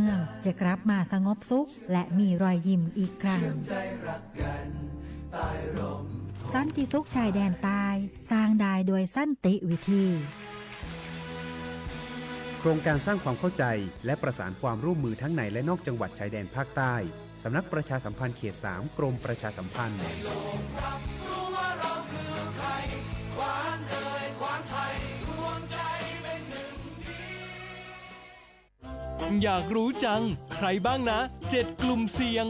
เมืองจะกลับมาสงบสุขและมีรอยยิ้มอีกครั้ง สันติสุขชายแดนใต้ สร้างได้ด้วยสันติวิธี โครงการสร้างความเข้าใจและประสานความร่วมมือทั้งในและนอกจังหวัดชายแดนภาคใต้ สำนักประชาสัมพันธ์เขตสาม กรมประชาสัมพันธ์ อยากรู้จัง ใครบ้างนะ เจ็ดกลุ่มเสี่ยง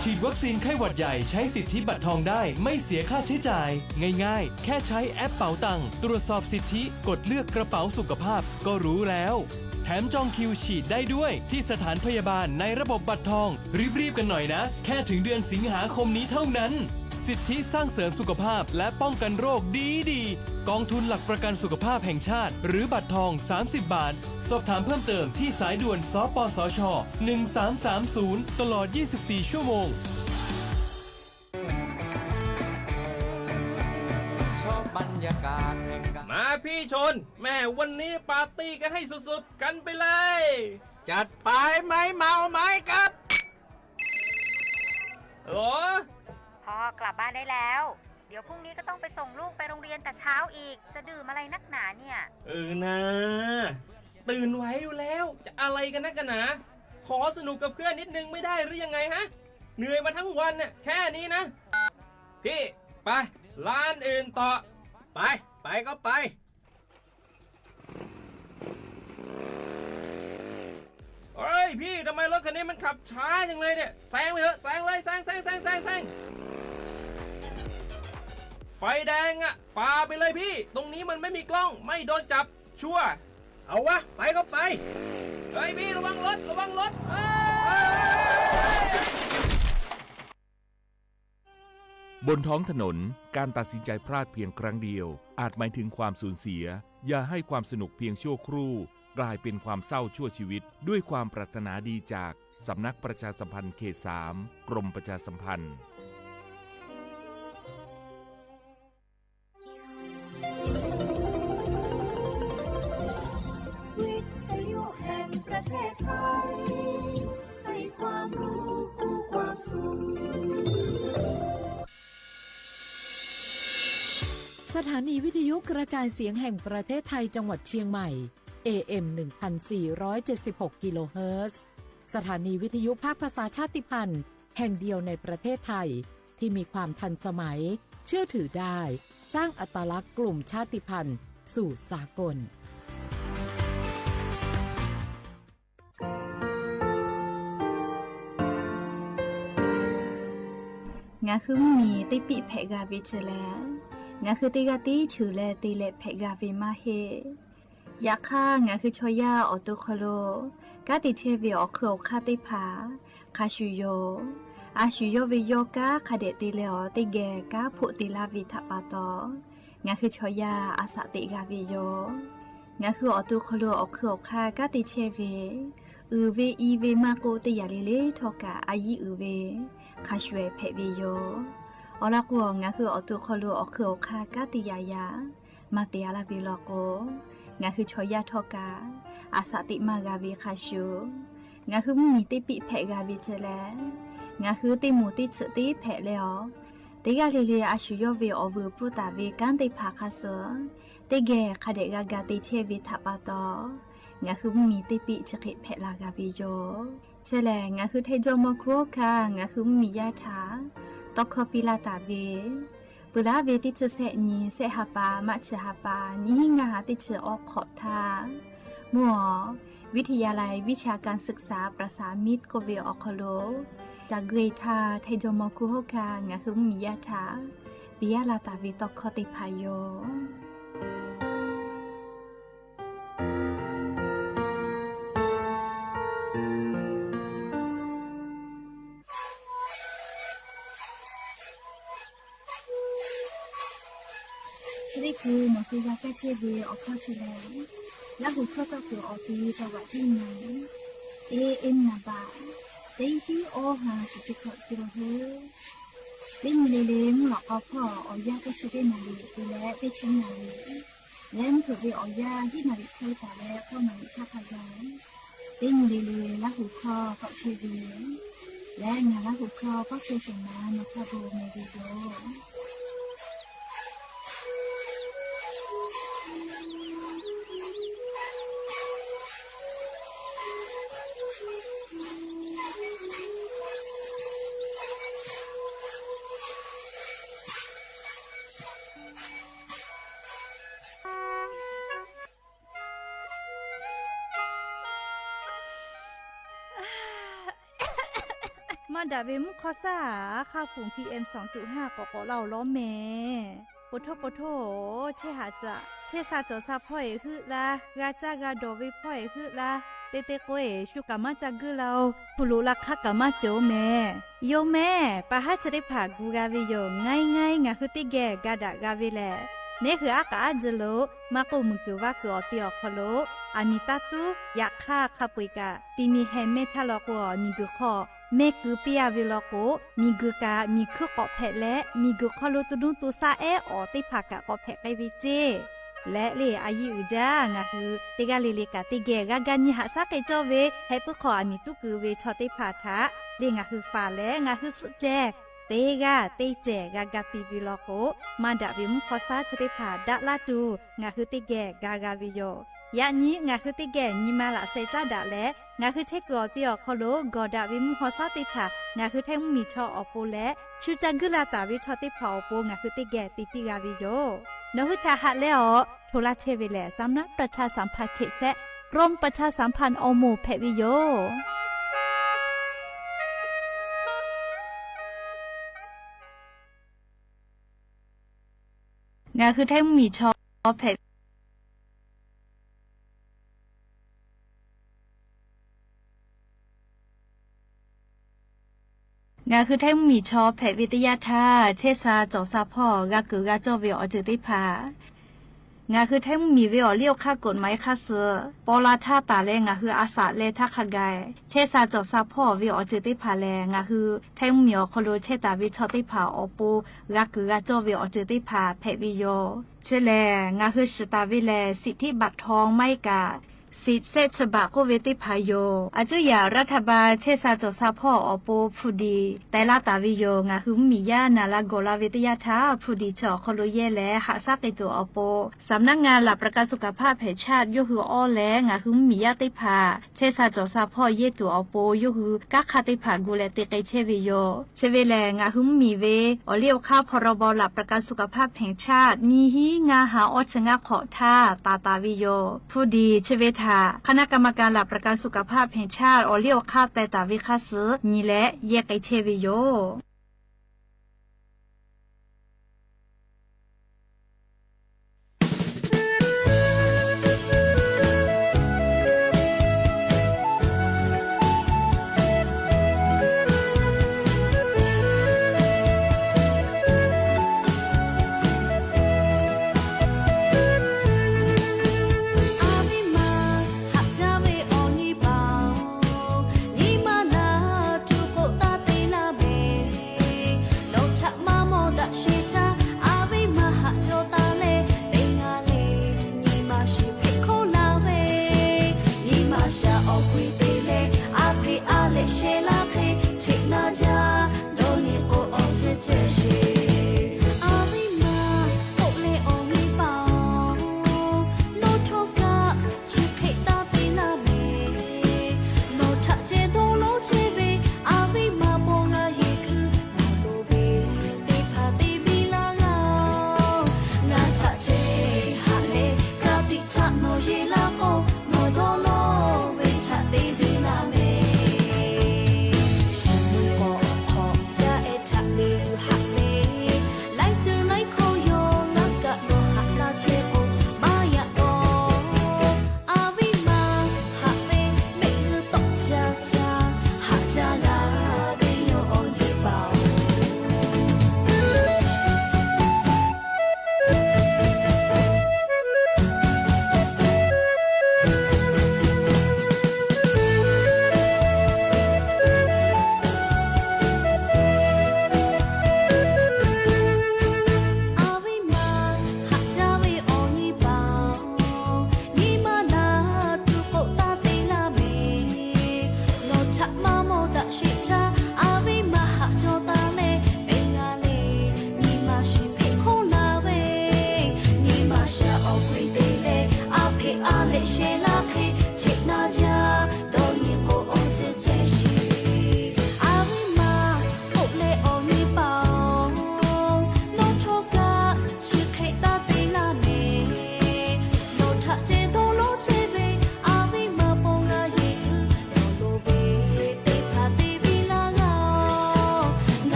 ฉีดวัคซีนไข้หวัดใหญ่ใช้สิทธิบัตรทองได้ไม่เสียค่าใช้จ่าย ง่ายๆ แค่ใช้แอปเป๋าตัง ตรวจสอบสิทธิ กดเลือกกระเป๋าสุขภาพก็รู้แล้ว แถมจองคิวฉีดได้ด้วยที่สถานพยาบาลในระบบบัตรทอง รีบๆ กันหน่อยนะ แค่ถึงเดือนสิงหาคมนี้เท่านั้น สิทธิสร้างเสริมสุขภาพและป้องกันโรคดีๆ กองทุนหลักประกันสุขภาพแห่งชาติ หรือบัตรทอง สามสิบบาท สอบถามเพิ่มเติมที่สายด่วน สปสช หนึ่งสามสามศูนย์ ตลอด ยี่สิบสี่ ชั่วโมง มาพี่ชน แม่วันนี้ปาร์ตี้กันให้สุดๆ กันไปเลย จัดไป ไม้เมาไม้กับ หรอ พ่อกลับบ้านได้แล้ว เดี๋ยวพรุ่งนี้ก็ต้องไปส่งลูกไปโรงเรียนแต่เช้าอีก จะดื่มอะไรนักหนาเนี่ย เออนา ตื่นไหวอยู่แล้ว จะอะไรกันนักกันหนา ขอสนุกกับเพื่อนนิดนึงไม่ได้หรือยังไงฮะ เหนื่อยมาทั้งวันน่ะ แค่นี้นะ พี่ ไป ร้านอื่นต่อ ไป ไปก็ไป เฮ้ยพี่ ทำไมรถคันนี้มันขับช้าจังเลยเนี่ย แซงไปเถอะ แซงเลย แซง แซง แซง แซง แซง ไฟแดงอะ ฝ่าไปเลยพี่ ตรงนี้มันไม่มีกล้อง ไม่โดนจับ ชัวร์ เอาวะ ไปก็ไป เฮ้ยพี่ ระวังรถ ระวังรถ เฮ้ย บนท้องถนน การตัดสินใจพลาดเพียงครั้งเดียว อาจหมายถึงความสูญเสีย อย่าให้ความสนุกเพียงชั่วครู่ กลายเป็นความเศร้าชั่วชีวิต ด้วยความปรารถนาดีจาก สำนักประชาสัมพันธ์เขตสาม กรมประชาสัมพันธ์ วิทยุแห่งประเทศไทย ให้ความรู้คู่ความสุข สถานีวิทยุกระจายเสียงแห่งประเทศไทยจังหวัดเชียงใหม่ เอเอ็ม หนึ่งพันสี่ร้อยเจ็ดสิบหก กิโลเฮิรตซ์ สถานีวิทยุภาคภาษาชาติพันธุ์แห่งเดียวในประเทศไทย ที่มีความทันสมัย เชื่อถือได้ สร้างอัตลักษณ์กลุ่มชาติพันธุ์สู่สากล Ngaˬ hui mvuhˇ miˬ teˇ piˆ hpehꞈ g'a ve chi lehˬ, ngaˬ hui teˇ g'aˇ tiˉ cheuˬ leh te leh hpehꞈ g'a ve maˇ heˆ. Yaꞈ hk'aˇ, ngaˬ hui chaw yaˇ awˬ to hk'aw lo kanˉ te chehˇ ve awˬ hk'eun awˬ hk'aˇ teˇ hpaˍ hk'a shuˍ yoˬ. A shu yawˇ ve yawˇ kanˉ hk'a dehꞈ te leh awˬ teˇ geh kanˉ hpoˆ te laˇ ve htaꞈ pa taw, ngaˬ hui chaw yaˇ a shaꞈ teꞈ g'a ve yoˬ. Ngaˬ hui awˬ to hk'aw lo awˬ hk'eun awˬ hk'aˇ kanˉ te chehˇ ve, uiˍ ve i ve maˇ k'oˆ, teˇ yanˇ le le htawˇ kaꞈ a yiˉ uiˍ ve hk'a shuˍ ehˍ hpehꞈ ve yoˬ. Awˬ lawn k'o, ngaˬ hui awˬ to hk'aw lo awˬ hk'eun awˬ hk'aˇ kanˉ te yaꞈ yaꞈ maˇ te a laˇ ve law k'o, ngaˬ hui chaw yaˇ htawˇ kaꞈ a shaꞈ teꞈ maˇ g'a ve hk'a shuˍ, ngaˬ hui mvuhˇ miˬ teˇ piˆ hpehꞈ g'a ve chi lehˬ, ngaˬ hui teˇ moˍ teˇ tsuhꞈ teˇ hpehꞈ leh awˬ, teˇ g'aˇ le le a shu yawˇ ve awˬ vuiˬ pfuhˇ taˍ ve kanˉ teˇ hpaˍ hk'a suh teˇ geh hk'a dehꞈ g'a ga te chehˇ ve htaꞈ pa taw, ngaˬ hui mvuhˇ miˬ teˇ piˆ chi hk'e hpehꞈ la g'a ve yoˬ. Chi lehˬ, ngaˬ hui hteˇ jawˇ mawˇ hkuˇ oˇ hkanˇ ngaˬ hui mvuhˇ miˬ yaˇ htaꞈ tawˇ hkawˇ piˇ laˇ taˍ ve, peuˬ laˉ ve teˇ chi sehˆ nyi sehˆ ha pa maˇ chi ha pa nyiˇ hinˉ ngaˇ ha teˇ chi awˬ hk'awꞈ htaˇ, mvuhˇ awˬ วิทยาลัยวิชาการศึกษาประสานมิตร k'oˆ ve awˬ hk'aw lo ca g'uiˇ htaˇ, hteˇ jawˇ mawˇ hkuˇ oˇ hkanˇ ngaˬ hui mvuhˇ miˬ yaˇ htaꞈ piˇ laˇ taˍ ve tawˇ hkawˇ teˇ hpaˍ yoˬ. Chi teˇ hkui nawˬ hui g'a kaˇ chehˇ ve awˬ hkawˇ chi lehˬ, Laˇ huˍ hkawˇ tawˇ kuiˬ awˬ ti caw vaꞈ tiˉ nyi, A M naˍ baꞈ teˇ hiˉ awˇ ha shiˍ chi hkawꞈ kiˬ lo hui, teˇ nyi le le mvuhˇ lawꞈ k'aw hpawˇ awˬ yanˇ teˇ chi teˇ naˍ riˍ te leh teˇ chi naˍ riˍ, leh mvuhˇ hpeuꞈ ve awˬ yanˇ hiˉ naˍ riˍ hk'e taˍ leh k'awˇ naˍ riˍ chaˇ hk'a gaˬ Teˇ nyi le le Laˇ huˍ hkawˇ k'awꞈ chehˇ ve yoˬ. Leh ngaˬ Laˇ huˍ hkawˇ k'awꞈ chehˇ shawˍ ma nawˬ hk'a bon meh ve yoˬ. Maˇ daꞈ ve mvuhˇ hk'awˇ saˉ, aˉ hk'aˇ hpu P M sawˍ tuꞈ haˇ k'awꞈ k'awꞈ la-oˬ lawˉ mehˍ. Poˬ htoˇ poˬ htoˇ, chehˇ sha cawˬ sha hpawˇ-eˬ heuˆ la, g'a caˇ g'a dawˬ ve hpawˇ-eˬ heuˆ la, te te k'o-eˬ shu kaꞈ maˇ ca guiˇ la-oˬ. Hpu loꞈ la hk'aˇ kaꞈ maˇ cawˬ-oˬ mehˍ. Yoˬ mehˍ, pa haˉ chi teˇ hpaˍ gu g'a ve yoˬ. Ngaˇ iˉ ngaˇ iˉ ngaˬ hui teˇ geh ga daꞈ g'a ve lehˬ, neˉ hui aˉ k'aꞈ aˉ ji lo maˇ k'oˆ, miˬ guiˬ vaˇ kuiˬ awˬ te awˬ hk'aw lo aˬ miˍ taˇ tuˉ. Yaꞈ hk'aˇ hk'a peu-eˬ kaꞈ, ti mi heh mehˇ htaˇ law k'o, miˬ guiˬ hk'aw mehˇ keu piˇ-a ve law k'o, miˬ guiˬ kaꞈ miˬ hkuiˇ k'awꞈ hpehꞈ leh, miˬ guiˬ hk'aw lo to nuˇ to shaˆ ehˉ awˬ teˇ hpaˍ kaꞈ k'awꞈ hpehꞈ k'ai ve ceˇ. Leh le a yiˇ uiˍ jaˇ, ngaˬ hui teˇ g'aˇ le le kaꞈ teˇ geh g'a ga nyi haꞈ shaˉ k'ai cawˇ ve, heh puiˉ hk'aw aˬ miˍ tuˉ keu ve chaw teˇ hpaˍ htaꞈ le ngaˬ hui faˍ leh ngaˬ hui suhˆ ceh teˇ g'aˇ teˇ cehˬ g'a ga ti ve law k'o, maˇ daꞈ ve mvuhˇ hk'awˇ saˉ chi teˇ hpaˍ daꞈ laˇ tuˬ ngaˬ hui teˇ geh ga g'a ve yoˬ. Yaꞈ nyi ngaˬ hui teˇ geh nyi ma laꞈ sheh caˉ daꞈ leh, ngaˬ hui chehˇ kuiˬ awˬ te awˬ hk'aw lo gawˬ daꞈ ve mvuhˇ hk'awˇ saˉ teˇ hpaˍ ngaˬ hui Htaiˇ mvuhˇmiˬ chaw awˬ pon leh, shu ca guiˇ la taˍ ve chaw teˇ hpaˍ awˬ pon ngaˬ hui teˇ geh te piˇ g'a ve yoˬ. Nawˬ hui htaꞈ haꞈ leh awˬ hto laˇ chehˇ ve lehˬ, สำนักประชาสัมพันธ์เขต แซะ กรมประชาสัมพันธ์ awˬ moˍ hpehꞈ ve yoˬ. Ngaˬ hui Htaiˇ mvuhˇmiˬ chaw hpehꞈ Ngaˬ hui Htaiˇ mvuhˇmiˬ chaw hpehꞈ ve teˇ yanˇ htaˇ, chehˇ sha cawˬ sha hpawˇ g'a keunˍ g'a cawˇ ve awˬ ceuˬ teˇ hpaˍ, ngaˬ hui Htaiˇ mvuhˇmiˬ ve awˬ liˇ awˬ hk'aˇ กฎหมาย hk'aˇ suh paw la htaˇ taˍ leh ngaˬ hui a shaꞈ leh htaˇ hk'a gaˬ, chehˇ sha cawˬ sha hpawˇ ve awˬ ceuˬ teˇ hpaˍ lehˬ, ngaˬ hui Htaiˇ mvuhˇmiˬ awˬ hk'aw lo chehˇ taˍ ve chaw teˇ hpaˍ awˬ pon g'a keunˍ g'a cawˇ ve awˬ ceuˬ teˇ hpaˍ hpehꞈ ve yoˬ. Chi lehˬ, ngaˬ hui shiˍ taˍ ve lehˬ, สิทธิบัตรทอง maˇ heˆ kaꞈ, สิทธิ์ แซะ ฉบับ k'oˆ ve teˇ hpaˍ yoˬ. A cuˇ yaꞈ รัฐบาล chehˇ sha cawˬ sha hpawˇ awˬ pon hpu diˍ teh laˇ taˍ ve yoˬ. Ngaˬ hui mvuhˇmiˬ yaˇ naˍ la gawˬ la ve teˇ yanˇ htaˇ, hpu diˍ chi awˬ hk'aw lo yehˇ leh haꞈ shaˉ k'ai tuˬ awˬ pon, สำนักงานหลักประกันสุขภาพแห่งชาติ yawˇ hui awˇ leh ngaˬ hui mvuhˇmiˬ yaˇ teˇ hpaˍ chehˇ sha cawˬ sha hpawˇ yehˇ tuˬ awˬ pon yawˇ hui kanˉ hk'aˇ teˇ hpaˍ gu leh te k'ai chehˇ ve yoˬ. Chi ve lehˬ, ngaˬ hui mvuhˇmiˬ ve awˬ liˇ awˬ hk'aˇ พรบหลักประกันสุขภาพแห่งชาติ nyiˇ hinˉ ngaˇ ha awˇ chi ngaˇ hk'awꞈ htaˇ taˍ taˍ ve yoˬ. Hpu diˍ chi ve htaꞈ คณะกรรมการหลักประกันสุขภาพแห่งชาติ awˬ liˇ awˬ hk'aˇ teh taˍ ve hk'aˇ suh nyi leh yehˇ k'ai chehˇ ve yoˬ.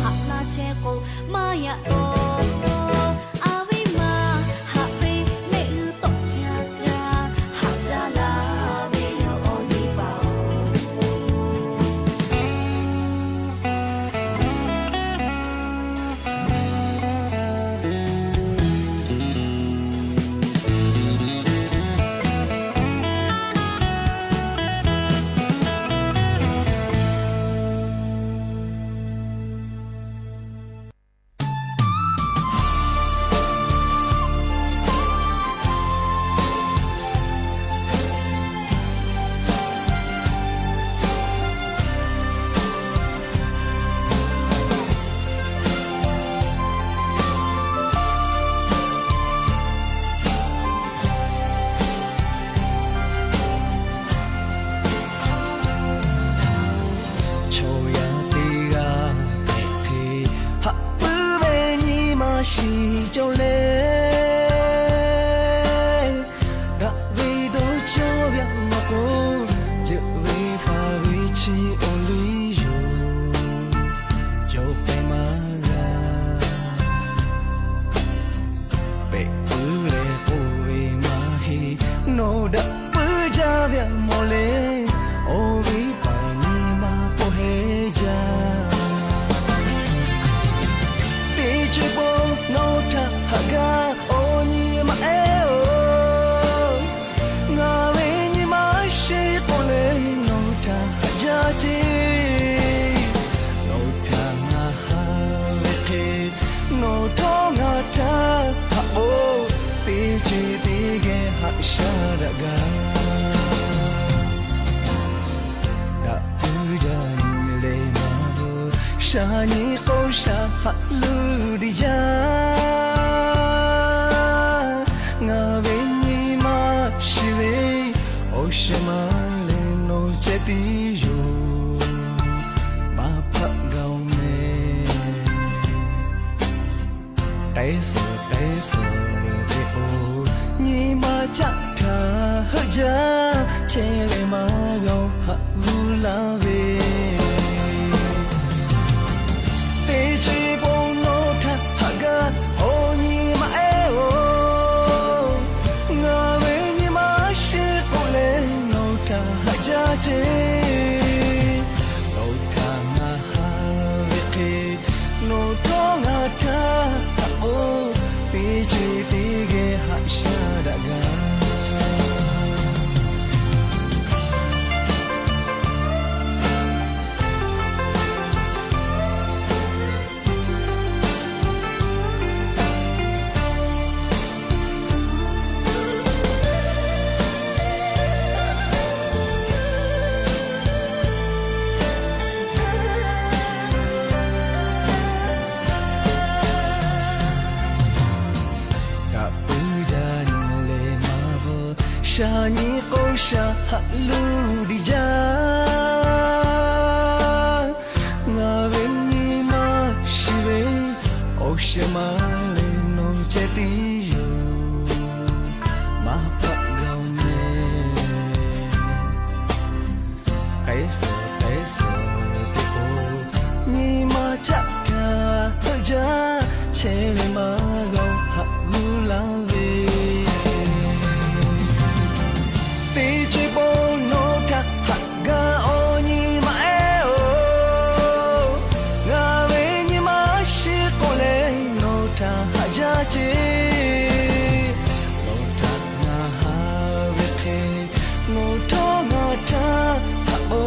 Laˇ chehˇ k'o maˇ yaꞈ k'aw, a viˉ ma haꞈ ve mehˆ g'uˇ tawˆ caˇ caˇ haꞈ jaˇ laˇ ve yoˬ, awˬ nyi paˍ-oˬ. Chaw yaˇ teˇ g'aˇ hk'e hk'e haꞈ puiˉ ve nyi ma shiˍ cawˬ leh, daꞈ ve dawˇ caˇ ve aꞈ nawˬ k'o, ceuˬ ve faˍ ve chi awˬ liˇ yoˬ. Cawˬ k'ai maˇ g'a. Pehꞈ puiˉ leh k'oˆ ve maˇ heˆ, nawˬ daꞈ puiˉ jaˇ ve aꞈ mawˬ leh, awˬ viˉ paˍ nyi ma hpawˇ heˆ jaˇ. Teˇ co e pon nawˬ htaꞈ haꞈ gaˇ awˬ nyi ma ehˉ-oˬ, ngaˬ ve nyi ma shiˍ k'oˆ leh nawˬ htaꞈ haꞈ jaˇ ceˇ. Nawˬ htaꞈ ngaˬ haꞈ ve hk'e, nawˬ htawˇ ngaˬ htaꞈ haꞈ k'o, teˇ co e teˇ geh haꞈ shaˉ daꞈ gaˇ. Daꞈ puiˉ jaˇ nyi leh maˇ veuˬ, shaˍ nyi k'o shaˍ haꞈ luˇ diˬ jaˇ. Ngaˬ ve nyi ma shiˍ ve, awˬ shehˍ ma leh nawˬ ceh tiˉ yoˬ. Maˇ hpaˆ gaˬ-oˬ meh. K'ai suhˍ k'ai suhˍ ve k'o, nyi ma caˆ htaˇ heuˆ jaˇ, chehˇ leh maˇ g'a-oˬ haꞈ g'uˇ laˇ ve. Teˇ co e pon nawˬ htaꞈ haꞈ gaˇ awˬ nyi ma ehˉ-oˬ, ngaˬ ve nyi ma shiˍ k'oˆ leh nawˬ htaꞈ haꞈ jaˇ ceˇ. Nawˬ htaꞈ ngaˬ haꞈ ve hk'e, nawˬ htawˇ ngaˬ htaꞈ haꞈ k'o, teˇ co e teˇ geh haꞈ shaˉ daꞈ gaˇ. Daꞈ puiˉ jaˇ nyi leh maˇ veuˬ, shaˍ nyi k'o shaˍ haꞈ luˇ diˬ jaˇ. Ngaˬ ve nyi ma shiˍ ve, awˬ shehˍ ma leh nawˬ ceh tiˉ yoˬ. Maˇ hpaˆ gaˬ-oˬ meh. K'ai suhˍ k'ai suhˍ ve k'o, nyi ma caˆ htaˇ heuˆ jaˇ, chehˇ leh maˇ g'a-oˬ haꞈ g'uˇ laˇ ve. Teˇ co e pon nawˬ htaꞈ haꞈ gaˇ awˬ nyi ma ehˉ-oˬ, ngaˬ ve nyi ma shiˍ k'oˆ leh nawˬ htaꞈ haꞈ jaˇ ceˇ. Nawˬ htaꞈ ngaˬ haꞈ ve hk'e, nawˬ htawˇ ngaˬ htaꞈ haꞈ k'o,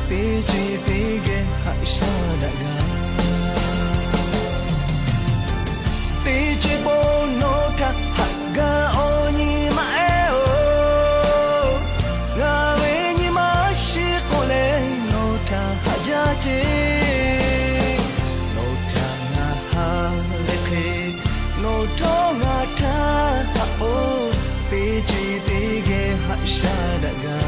teˇ co e teˇ geh haꞈ shaˉ daꞈ gaˇ. Teˇ co e pon nawˬ htaꞈ haꞈ gaˇ awˬ nyi ma ehˉ-oˬ, ngaˬ ve nyi ma shiˍ k'oˆ leh nawˬ htaꞈ haꞈ jaˇ ceˇ. Nawˬ htaꞈ ngaˬ haꞈ ve hk'e, nawˬ htawˇ ngaˬ htaꞈ haꞈ k'o, teˇ co e teˇ geh haꞈ shaˉ daꞈ gaˇ.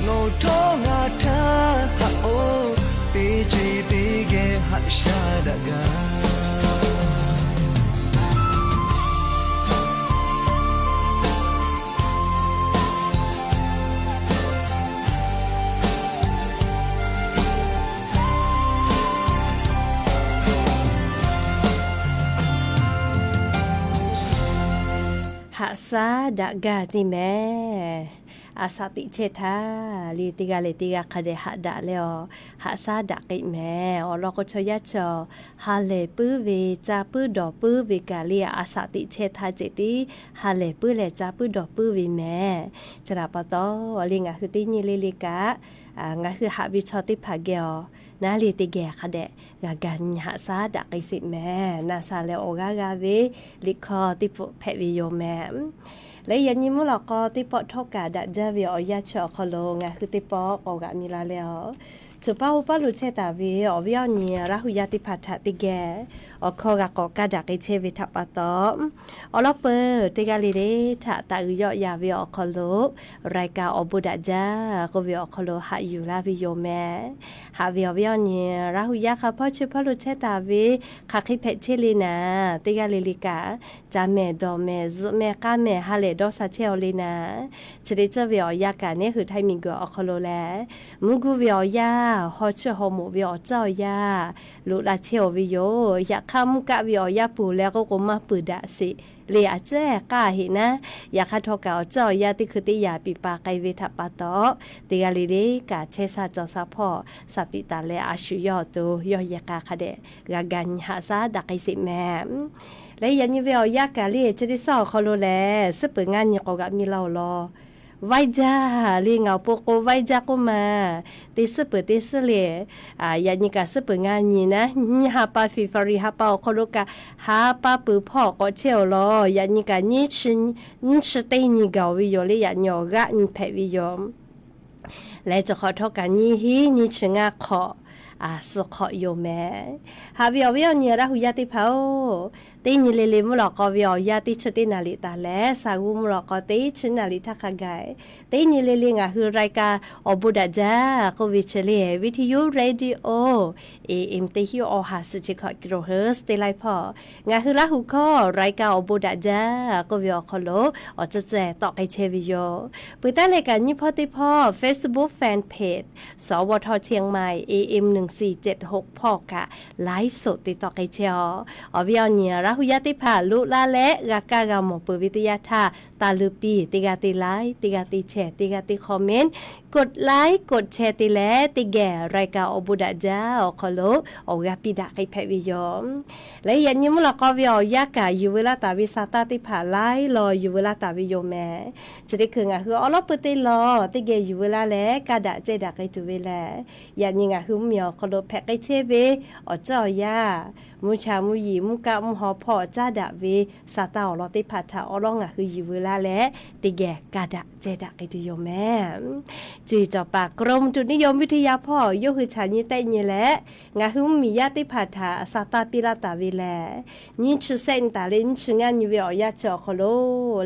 Nawˬ htawˇ ngaˬ htaꞈ haꞈ k'o, teˇ co e teˇ geh haꞈ shaˉ daꞈ gaˇ. Haꞈ shaˉ daꞈ gaˇ ceˇ mehˍ. A shaꞈ teꞈ chehˇ htaˇ le, teˇ g'aˇ leh teˇ g'aˇ hk'a dehꞈ haꞈ daꞈ leh awˬ, haꞈ shaˉ daꞈ k'ai mehˍ. Awˬ lawn k'o, chaw yaˇ chaw ha lehˬ puiˉ ve, ca puiˉ dawˬ puiˉ ve kaꞈ le, a shaꞈ teꞈ chehˇ htaˇ ceh tiˉ ha lehˬ puiˉ leh ca puiˉ dawˬ puiˉ ve mehˍ. Chi htaꞈ pa taw, le ngaˬ hui teˇ nyi le le kaꞈ, ngaˬ hui haꞈ ve chaw teˇ hpaˍ geh awˬ, naˉ le teˇ geh hk'a dehꞈ g'a ga nyi haꞈ shaˉ daꞈ k'ai sheˍ mehˍ. Na sha leh awˬ g'aˇ g'a ve liꞈ hkawˇ teˇ pfuhˍ hpehꞈ ve yoˬ mehˍ. Leh yaꞈ nyi mvuhˇ lawꞈ k'aw teˇ pawˆ htawˇ kaꞈ daꞈ jaˇ ve awˬ yanˇ chi awˬ hk'aw lo ngaˬ hui teˇ pawˆ k'awꞈ g'aꞈ mi la leh awˬ, tcuh paˉ hu paˉ lo chehˇ taˍ ve awˬ viˉ awˬ nyi Laˇ hu yaˇ teˇ hpaˍ htaꞈ teˇ geh awˬ hkawˇ g'a k'awꞈ kaˇ daꞈ k'ai chehˇ ve htaꞈ pa taw, awˬ lawn peuˬ teˇ g'aˇ le le htaꞈ taꞈ g'uiˬ yawˆ yan ve awˬ hk'aw lo, รายการ awˬ bon daꞈ jaˇ k'oˆ ve awˬ hk'aw lo haꞈ yuˬ laˇ ve yoˬ mehˍ. Haꞈ ve awˬ viˉ awˬ nyi Laˇ hu yaˇ hk'a hpawˇ chi hpawˇ lo chehˇ taˍ ve, hk'aˬ hk'e hpehꞈ chehˇ le naˍ, teˇ g'aˇ le le kaꞈ, ca mehˍ dawˬ mehˍ zuhꞈ mehˍ k'aˇ mehˍ ha lehˬ dawˇ sha chehˇ aw le naˍ, chi te cawˇ ve awˬ yanˇ kaꞈ neˉ hui Htaiˇ miˬguiˬ awˬ hk'aw lo lehˬ, mvuhˇ guˇ ve awˬ yanˇ, haw chiˇ haw moˍ ve awˬ ceuˬ awˬ yanˇ, loꞈ la chehˇ aw ve yoˬ. Yaꞈ hk'aˇ mvuhˇ kaˆ ve awˬ yanˇ peuˬ leh k'oˆ k'o maˇ peuˬ daꞈ sheˍ le, a ciˉ k'aˇ heꞈ naˉ. Yaꞈ hk'aˇ htawˇ kaꞈ awˬ ceuˬ awˬ yanˇ teˇ hkui teˇ yaꞈ piˍ pa k'ai ve htaꞈ pa taw, teˇ g'aˇ le le kaꞈ chehˇ sha cawˬ sha hpawˇ shaˍ tiꞈ taˍ leh a shu yawˇ awˬ to yawˇ yehˬ k'a hk'a dehꞈ g'a ga nyi haꞈ shaˉ daꞈ k'ai sheˍ mehˍ. Leh yaꞈ nyi ve awˬ yanˇ kaꞈ le chi teˇ suhˉ awˬ hk'aw lo lehˬ, suhˉ peuˬ ngaˇ nyi k'awꞈ g'aꞈ mi la awˬ lawn, vaiˇ jaˇ le ngaˬ awˬ pon k'o vaiˇ jaˇ k'oˆ ma. Teˇ suhˉ peuˬ teˇ suhˉ le, yaꞈ nyi kaꞈ suhˉ peuˬ ngaˇ nyi naˉ, nyiˇ ha pa February ha pa awˬ hk'aw lo kaꞈ, ha pa peuˬ hpawˇ k'awꞈ chehˇ awˬ lawn, yaꞈ nyi kaꞈ nyiˇ chi teˇ nyi gaˬ ve yoˬ le, yaꞈ nyi awˬ g'aˆ nyi hpehꞈ ve yoˬ. Leh chi hk'awꞈ htawˇ kaꞈ nyiˇ hinˉ nyiˇ chi ngaˇ hk'awꞈ, suh hk'awꞈ yoˬ mehˍ. Haꞈ ve awˬ viˉ awˬ nyi Laˇ hu yaˇ teˇ hpaˍ-oˬ, teˇ nyi le le mvuhˇ lawꞈ k'aw ve awˬ yanˇ teˇ chi teˇ naˍ liꞈ taˍ leh, sha g'uˇ mvuhˇ lawꞈ k'aw teˇ chi naˍ liꞈ htaˇ hk'a gaˬ, teˇ nyi le le ngaˬ hui รายการ awˬ bon daꞈ jaˇ k'oˆ ve chi le, วิทยุ radio AM teˇ hinˉ awˬ ha suhˍ chi hkawꞈ kilohertz teˇ laiˉ hpawˇ ngaˬ hui Laˇ hu hkawˇ รายการ awˬ bon daꞈ jaˇ k'oˆ ve awˬ hk'aw lo awˬ tcuhˇ ceh tawˆ k'ai chehˇ ve yoˬ. Peuˬ taˉ leh kaꞈ nyiˇ hpawˇ teˇ hpawˇ Facebook fan page สวท เชียงใหม่ AM หนึ่งสี่เจ็ดหก hpawˇ kaꞈ ไลฟ์สด te tawˆ k'ai chehˇ aw. Awˬ viˉ awˬ nyi Laˇ hu yaˇ teˇ hpaˍ loꞈ la leh g'a kaˇ g'a mawˬ peuˬ ve teˇ yanˇ htaˇ, taˇ luˇ piˇ, teˇ g'aˇ te like, teˇ g'aˇ te share, teˇ g'aˇ te comment, กดไลค์ กดแชร์ te leh teˇ geh รายการ awˬ bon daꞈ jaˇ awˬ hk'aw lo awˬ g'aˇ piˇ daꞈ k'ai hpehꞈ ve yoˬ. Leh yaꞈ nyi mvuhˇ lawꞈ k'aw ve awˬ yanˇ kaꞈ yuˬ veu laˇ taˍ ve sa taˇ teˇ hpaˍ laiˉ law yuˬ veu laˇ taˍ ve yoˬ mehˍ. Chi teˇ hkui ngaˬ hui awˬ lawn peuˬ teˇ law teˇ geh yuˬ veu laˇ leh kaˇ daꞈ cehˇ daꞈ k'ai tuˬ ve lehˬ, yaꞈ nyi ngaˬ hui mvuhˇmiˬ awˬ hk'aw lo hpehꞈ k'ai chehˇ ve awˬ ceuˬ awˬ yanˇ, mvuhˇ cha mvuhˇ yeˬ mvuhˇ kaˆ mvuhˇ haw hpawˇ caˉ daꞈ ve sa taˇ awˬ lawn teˇ hpaˍ htaꞈ awˬ lawn ngaˬ hui yuˬ veu laˇ leh teˇ geh kaˇ daꞈ cehˇ daꞈ k'ai tuˬ yoˬ mehˍ. Cuˇ yiˍ cawˬ paˍ กรมอุตุนิยมวิทยา hpawˇ yawˇ hui chaꞈ nyi tehˆ nyi leh, ngaˬ hui mvuhˇmiˬ yaˇ teˇ hpaˍ htaꞈ sa taˇ piˇ laˇ taˍ ve lehˬ, nyiˇ chi shehˆ nyi taˍ leh nyiˇ chi ngaˇ nyi ve awˬ yanˇ chi awˬ hk'aw lo